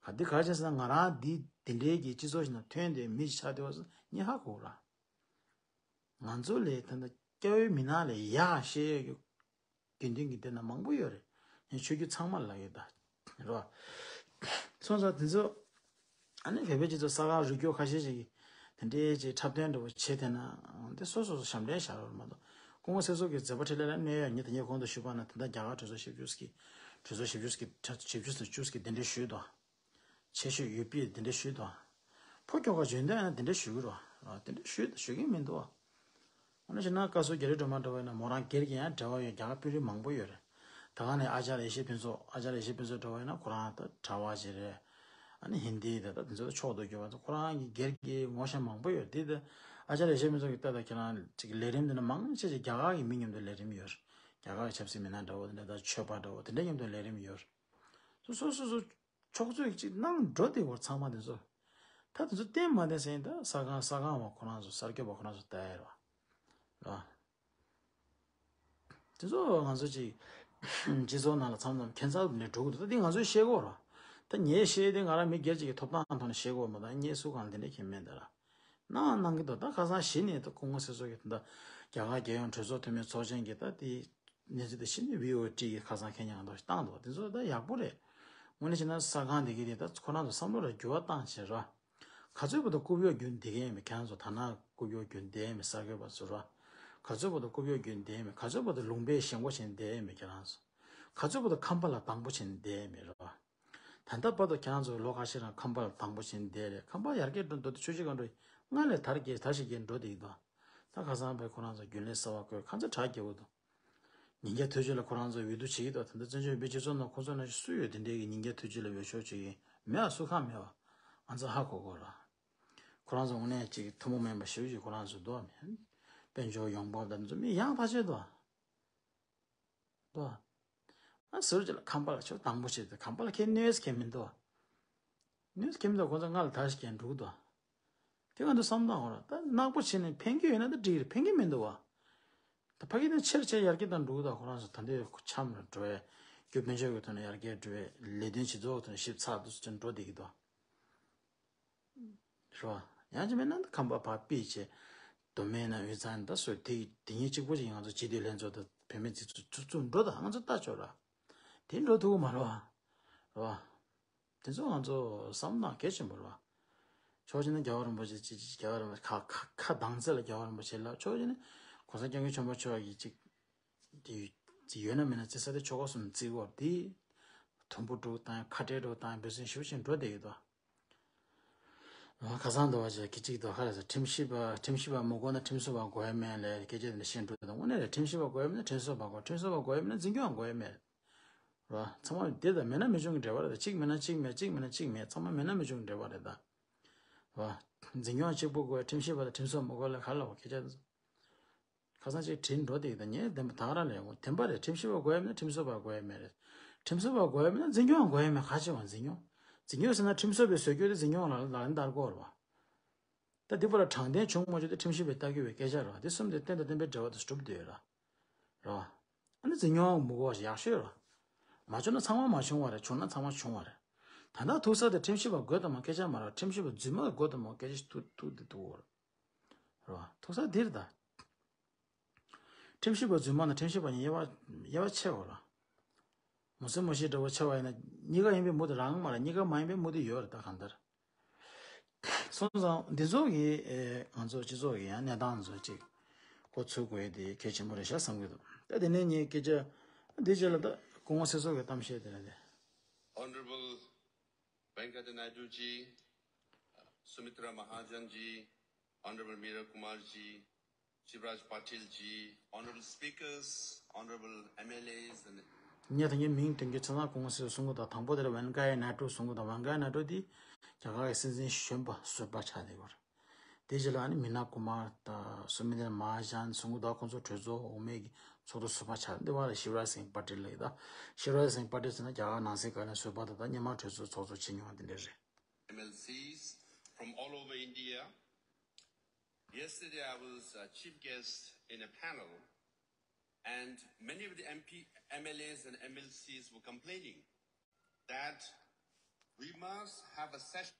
ག་འདི་ག་རེ་བྱས་ཟེར་ན་ང་རང་འདི་འདི་འདྲའི་གི་སྤྱི་ཚོགས་ཤིག་ནང་ཐོན་ཏེ་མི་ཞིག་ཆགས་བསྡད་པ་སོང་ངས་ཧ་གོ་ར། ང་ཚོ་ལས་ད་ལྟ་སྐྱ་བོའི་མི་ནང་ལས་ཡག་ཤེས་ཡོད་ཀྱི་དགེ་འདུན་གྱི་སྡེ་ན་མང་པོ་ཡོད་རེད། ངས་ཆོས་བརྒྱུད་ཚང་མ་ལ་ཡོད་ད་རོ། སོང་ཙང་དེ་ཚོ་ཨ་ནི་བོད་པའི་སྤྱི་ཚོགས་ས་ཁག་རུ་སྐྱོར་ཁ་ཤས་ཤིག་གིས་དེ་འདྲའི་ཅིག་འཁྲབ་སྟོན་འདྲ་བོ་བྱེད་དེ་ན་དེ་སོ་སོ་སོ་ཞབས་འདྲེན་བྱ་རོགས་མ་གཏོགས་སྐུ་ངོ་ཚེ་སྲོག་གི་མཛད་པ་འཕྲིན་ལས་ལ་གནོད་ཡ་ཉིད་དང་ཉིད་གོང་དུ་ཞུས་པ་ན་དེ་འདྲ་རྒྱ་གར་གྲོས་ཚོགས་ཞིབ་འཇུག་གི་གྲོས་ཚོགས་ཞིབ་འཇུག་གི་ཞིབ་འཇུག་གི་དེ་འདྲ་ཞུས་དོ། ཆེ་ཤོས་ཡུ་པི་དེ་འདྲ་ཞུས་དོ། ཕོ་ཁྱོ་ག་འཇོན་ཐང་ཡང་དེ་འདྲ་ཞུ་གི་རོ། དེ་འདྲ་ཞུ་ཞུ་གི་མི་འདུག་ཨ་ནི་ཞེ་ན་བཀའ་ཟུར་རྒྱ་རི་སྒྲོལ་མ་འདྲ་བ་ཡིན་ན་མོ་རང་སྒེར་གྱི་ཡང་འབྲེལ་བ་ཡོད། རྒྱ་གར་དཔོན་རིགས་མང་པོ་ཡོད་རེད། ད་ག་ནས་ཨ་ཅར་ཡེ་ཤེས་ཕུན་ཚོགས། ཨ་ཅར་ཡེ་ཤེས་ཕུན་ཚོགས་འདྲ་བ་ཡིན་ན་ཁོ་རང་ད་གྲྭ་བ་ཞིག་རེད། ཨ་ནི་ཧིན་དི་དེ་ད་དེ་ཚོ་ཕྱོགས་གཏོགས་གྱུར་བ་ཚོ་ཁོ་རང་གི་སྒེར་གྱི་ངོ་ཤེས་མང་པོ་ཡོད་དེ། ད་ཨ་ཅར་ཡེ་ཤེས་ཕུན་ཚོགས་ཀྱི་ལྟ་ད་ཁྱེད་རང་ཅིག་ལས་རིམ་དེ་ན་མང་ཆེ་ཆེ་རྒྱ་གར་གྱི་མི་མཉམ་དུ་ལས་རིམ་ཡོད་རེད། རྒྱ་གར་གྱི་ཆབ་སྲིད་མི་སྣ་འདྲ་བོ་དེ་འདྲ་ད་ཆོས་པ་འདྲ་བོ་དེ་འདྲ་མཉམ་དུ་ལས་རིམ་ཡོད་རེད། སོ་སོ་སོ་སོ་ཕྱོགས་བསྐྱོད་ཅིག་གནང་འགྲོ་དེ་བར་ཚང་མ་དེ་ཚོ། ད་དེ་ཚོ་བསྟན་མ་བསྟན་ཟེར་ཡིན་ད་ས་ཁང་ས་ཁང་བ་ཁོ་རང་ཚོ་གསར་འགོད་པ་ཁོ་རང་ཚོ་ལྟ་ཡ་རེད་བ། རེད་བ། དེ་ཚོ་ང་ཚོ་ཅིག་སྤྱི་ཚོགས་ནང་ལ་མཚམས་མཚམས་ཁྱད་མཚར་ནས་འགྲོ་གི་འདུག་ད་དེ་ང་ཚོས་ཤེས་དགོས་རེད་བ། ད་ངས་ཤེས་དེ་ང་རང་མི་སྒེར་ཅིག་གི་ཐོབ་ཐང་ཐོག་ནས་ཤེས་དགོས་མ་ད་ངས་སུ་གང་ལ་དེ་འདྲ་མཁྱེན་མེད་ད་ར། གནང་གནང་གི་འདུག་ད་ཁ་སང་གཞི་ནས་ད་སྐུ་ངོ་ཚེ་སྲོག་གིས་ད་རྒྱ་གར་རྒྱལ་ཡོངས་གྲོས་ཚོགས་འཐུས་མི་ཚོགས་ཆེན་གྱི་ད་དེ་གནས་ཚུལ་དེ་གཞི་ནས་བྷི་ཨོ་ཨེ་གིས་ཁ་སང་ཁས་ཉན་འདུག་བཏང་འདུག་དེ་ཚོ་ད་ཡག་པོ་རེད། དངོས་གནས་བྱས་ན་ས་ཁང་དེ་གི་དེ་ད་ཁོ་རང་ཚོ་བསམ་བློ་ལ་འགྱུར་བ་བཏང་བྱས་ར། ག་ཚོད་བར་དུ་རྐུབ་གཡོག་རྒྱུག་བསྡད་མཁན་ཡིན་མེད་ཁྱེད་རང་ཚོ་ད་ནང་རྐུབ་གཡོག་རྒྱུག་བསྡད་མེད་གསར་འགོད་པ་ཚོ་ར། ག་ཚོད་བར་དུ་རྐུབ་གཡོག་རྒྱུག་བསྡད་མེད་ག་ཚོད་བར་དུ་ལུང་པའི་ཞེན་ཁོག་བྱས་བསྡད་མེད་ཁྱེད་རང་ཚོ། ག་ཚོད་བར་དུ་ཁམས་པ་ལ་སྡང་པོ་བྱས་བསྡད་མེད་ར། ད་ལྟ་བར་དུ་ཁྱེད་རང་ཚོ་ལོ་ཁ་ཤས་རིང་ཁམས་པ་ལ་སྡང་པོ་བྱས་ནས་བསྡད་རེད། ཁམས་པ་ཡར་རྒྱས་འགྲོ་འདུག་དེ་ཆོས་སྤྱི་ག་འགྲོ་ཡིན། སྔར་ལས་དར་རྒྱས་དར་ཞིང་རྒྱས་འགྲོ་བསྡད་ཀྱི་འདུག་ད་ཁ་སང་བས་ཁོ་རང་ཚོ་རྒྱུན་ལས་གསར་བ་བསྐོས་ཁ་ཚ་དྲག་རྒྱས་པོ་འདུག་ཉིན་རྒྱལ་ཐོས་བརྗོད་ལ་ཁོ་རང་ཚོ་འོས་བསྡུ་བྱེད་ཀྱི་འདུག་ད་ལྟ་བཙན་བྱོལ་བོད་པའི་སྤྱི་ཚོགས་ནང་ཁོ་ཚོ་ནང་བཞིན་སུ་ཡོད་དེ་འདྲའི་གི་ཉིན་རྒྱལ་ཐོས་བརྗོད་ལ་འོས་ཤོག་བྱེད་ཀྱི་མེད་ཨ། སུ་ཁག་མེད་བ། ང་ཚོ་ཧ་གོ་གོ་ར། ཁོ་རང་ཚོ་དངོས་གནས་ཅིག་ཐུན་མོང་མིན་པ་ཞེ་པོ་ཅིག་ཁོ་རང་ཚོ་འདུག་མེད། དཔལ་འབྱོར་ཡོང་འབབ་དང་འདི་ཚོ་མི་ཡང་ཐག་ཆོད་འདུག་འདུག་ཨ་ཟུར་གཅིག་ལ་ཁམས་པ་ལ་ཆོས་དང་པོ་བྱེད་དུས་ཁམས་པ་ལ་ཁྱེད་གནོད་ས་ཁྱེད་མི་འདུག་གནོད་ས་ཁྱེད་མི་འདུག་ཁོང་ཚོ་ང་ལ་ད་ཞིག་ཁྱེད་འགྲུག་འདུག་དེ་ང་ཚོ་བསམ་བཏང་འོ་ར་ད་ནག་པོ་བྱེད་ནས་ཕན་གྱི་ཡོད་ན་ད་འགྲིག་རེད་ཕན་གྱི་མི་འདུག་བ། ད་ཕ་གི་ནས་ཆེར་ཆེར་ཡར་རྒྱས་དང་འགྲུག་འདུག་ཁོ་རང་ཚོ་ད་འདོད་འཆམ་ལ་འགྲོ་བས་རྒྱུ་དཔལ་འབྱོར་གྱི་ཐོག་ནས་ཡར་རྒྱས་འགྲོ་བས་ལས་དོན་སྤྱི་ཚོགས་ཐོག་ནས་ཞིབ་ཚགས་འདུག་ཟེར་འགྲོ་བསྡད་ཀྱི་འདུག་རེད་བ། ཡང་ཅི་མེད་ན་ད་ཁམས་པ་ཕར་ཕུད་བྱས། མདོ་སྨད་ན་དབུས་གཙང་ད་སོ་དེ་དེ་ཉིད་གཅིག་པོ་ཅིག་ང་ཚོ་སྤྱི་འཐུས་ལྷན་ཚོགས་དང་བུད་མེད་འཛིན་ཚོགས་ཚུགས་ཚུགས་འགྲོ་ད་ང་ཚོ་ལྟ་ཆོག་ར། དེ་འགྲོ་ཐུབ་ཀྱི་མ་རེད་བ། རེད་བ། དེ་ཚོ་ང་ཚོ་བསམ་བློ་གལ་ཆེན་པོ་རེད་བ། ཕྱོགས་གཅིག་ནས་རྒྱལ་བ་རིན་པོ་ཆེ་ཅི་ཅི་རྒྱལ་བ་རིན་པོ་ཆེ་ཁ་ཁ་ཁ་གདངས་ཚད་ལ་རྒྱལ་བ་རིན་པོ་ཆེ་ལབ་ཕྱོགས་གཅིག་ནས་གོང་ས་སྐྱབས་མགོན་ཆེན་པོ་མཆོག་གིས་ཅིག་དེ་ཡོད་ན་མེད་ན་བརྩི་ས་དེ་ཆོལ་ཁ་གསུམ་བརྩི་དགོས་དེ། དུམ་བུ་དྲུག་དང་ཁ་བྲལ་དྲུག་དང་འབད་བརྩོན་ཞེ་པོ་ཅིག་འགྲོ་བསྡད་ཡོད་དོ། ཁ་སང་འདུག་བ་ཅིག་གི་ཅིག་འདུག་ཁ་རེ་ཟེར་ཁྲིམས་ཞིབ་པ་ཁྲིམས་ཞིབ་པ་མི་དགོས་ན་ཁྲིམས་བཟོ་བ་དགོས་ཡ་མེད་ལས་སྐད་ཆ་དེ་འདྲ་བཤད་འགྲོ་དང་དངོས་གནས་རེད། ཁྲིམས་ཞིབ་པ་དགོས་ཡ་མེད་ན་ཁྲིམས་བཟོ་བ་དགོས། ཁྲིམས་བཟོ་བ་དགོས་ཡ་མེད་ན་འཛིན་སྐྱོང་དགོས་ཡ་མེད་རེད། རེད་བ། ཚང་མ་དེ་དང་མེད་ན་མི་བྱུང་གི་འབྲེལ་བ་རེད་ད། གཅིག་མེད་ན་གཅིག་མེད་གཅིག་མེད་ན་གཅིག་མེད་ཚང་མ་མེད་ན་མི་བྱུང་གི་འབྲེལ་བ་རེད་ད། རེད་བ། འཛིན་སྐྱོང་གཅིག་པུ་དགོས་ཁྲིམས་ཞིབ་པ་དང་ཁྲིམས་བཟོ་མི་དགོས་ལས་ག་ལ་བ་སྐད་ཆ་དེ་ཚོ། ཁ་སང་ཅིག་དྲིས་འགྲོ་དེ་ད་ངས་བདེན་པ་ད་ག་རང་ལས་འོང་བདེན་པ་རེད། ཁྲིམས་ཞིབ་པ་དགོས་ཡ་མེད་ན་ཁྲིམས་བཟོ་བ་དགོས་ཡ་མེད་རེད། ཁྲིམས་བཟོ་བ་དགོས་ཡ་མེད་ན་འཛིན་སྐྱོང་དགོས་ཡ་མེད་ག་ཅི་བ་འཛིན་སྐྱོང་། འཛིན་སྐྱོང་ཟེར་ན་ཁྲིམས་བཟོ་བའི་བཟོ་བཅོས་དེ་འཛིན་སྐྱོང་ལ་ལག་ལེན་བསྟར་དགོས་རེད་བ། ད་འདི་བར་ལ་དྲང་བདེན་བྱུང་མ་བྱུང་དེ་ཁྲིམས་ཞིབ་པས་ལྟ་དགོས་པའི་སྐད་ཆ་རེད་བ། དེ་གསུམ་དེ་གཏན་དང་བདེན་པའི་འབྲེལ་བ་དེ་གྲུབ་བསྡད་ཡོད་ར། རེད་བ། ཨ་ནི་འཛིན་སྐྱོང་མི་དགོས་པ་ཞིག་ཡག་ཤོས་རེད་བ། མ་བྱུང་ན་ཚང་མ་མ་བྱུང་བ་རེད། བྱུང་ན་ཚང་མ་བྱུང་བ་རེད། ད་ལྟ་ཐུག་ས་དེ་ཁྲིམས་ཞིབ་པ་དགོས་དང་མ་སྐད་ཆ་མ་རེད། ཁྲིམས་ཞིབ་པ་རྫུན་མ་དགོས་དང་མ་སྐད་ཆ་ཐུག་ཐུག་དེ་ཐུག་རེད་བ། ཐུག་ས་འདིར་ད། ཁྲིམས་ཞིབ་པ་རྫུན་མ་དང་ཁྲིམས་ཞིབ་པ་གཉིས་དབྱེ་བ་དབྱེ་བ་ཕྱེ་བ་ར། མུ་སེ་མུ་ཤི་འདྲ་བོ་ཕྱེ་བ་ཡིན་ན་གཉིས་ཀ་ཡིན་པའི་མུ་དེ་རང་མ་རེད། གཉིས་ཀ་མ་ཡིན་པའི་མུ་དེ་ཡོད་རེད་ད་གང་ལྟར། སོང་ཙང་འདི་ཚོ་གི་ཨེ་ང་ཚོ་སྤྱི་ཚོགས་ཀྱི་ཡང་གནས་སྟངས་ཚོ་ཅིག་གོ་ཚུལ་དགོས་དེ་གལ་ཆེན་པོ་རེད་ཤག་བསམ་གྱི་འདུག་ད་དེ་ནས་ངས་སྐད་ཆ་འདི་རྗེས་ལ་ད་སྐུ་ངོ་སེ་སོགས་ཀྱི་གཏམ་བཤད་དེ་རེད་དེ། Honorable Venkata Naidu ji, Sumitra Mahajan ji, Honorable Meera Kumar ji, Shivraj Patil ji, honorable speakers, honorable M L As and ངས་ད་ངའི་མིང་འདོན་རྒྱུ་ཚང་ཚང་གོང་གསལ་གསུང་གི་དང་དང་པོ་དེར་ཝན་ཀ་ཡ་ནཱ་ཏུ་གསུང་གི་དང་ཝན་ཀ་ཡ་ནཱ་ཏུ་དེ་ རྒྱ་གར་གྱི་སྲིད་འཛིན་གཞོན་པ་ཟུར་པ་ཆགས་བསྡད་ཡོད་རེད། དེ་རྗེས་ལ་ཨ་ནི་མི་ན་ཀུ་མར་དང་སུ་མི་ཏྲ་མ་ཧ་ཇན་སོང་གི་འདུག་ཁོང་ཚོ་གྲོས་ཚོགས་འོག་མའི་གི་ཚོགས་གཙོ་ཟུར་པ་ཆགས་འདི་བ་ལ་ཤིབ་རཱཇ་སིང་པ་ཏེལ་ལགས་ཡིན། ད་ཤིབ་རཱཇ་སིང་པ་ཏེལ་ཟེར་ན་རྒྱ་གར་ནང་སྲིད་བཀའ་བློན་ཟུར་པ་དང་ད་སྔོན་མ་གྲོས་ཚོགས་ཚོགས་གཙོ་བྱེད་མྱོང་བ་དེ་འདྲ་རེད། M L Cs from all over India. Yesterday, I was a chief guest in a panel, and many of the M P, M L As, and M L Cs were complaining that we must have a session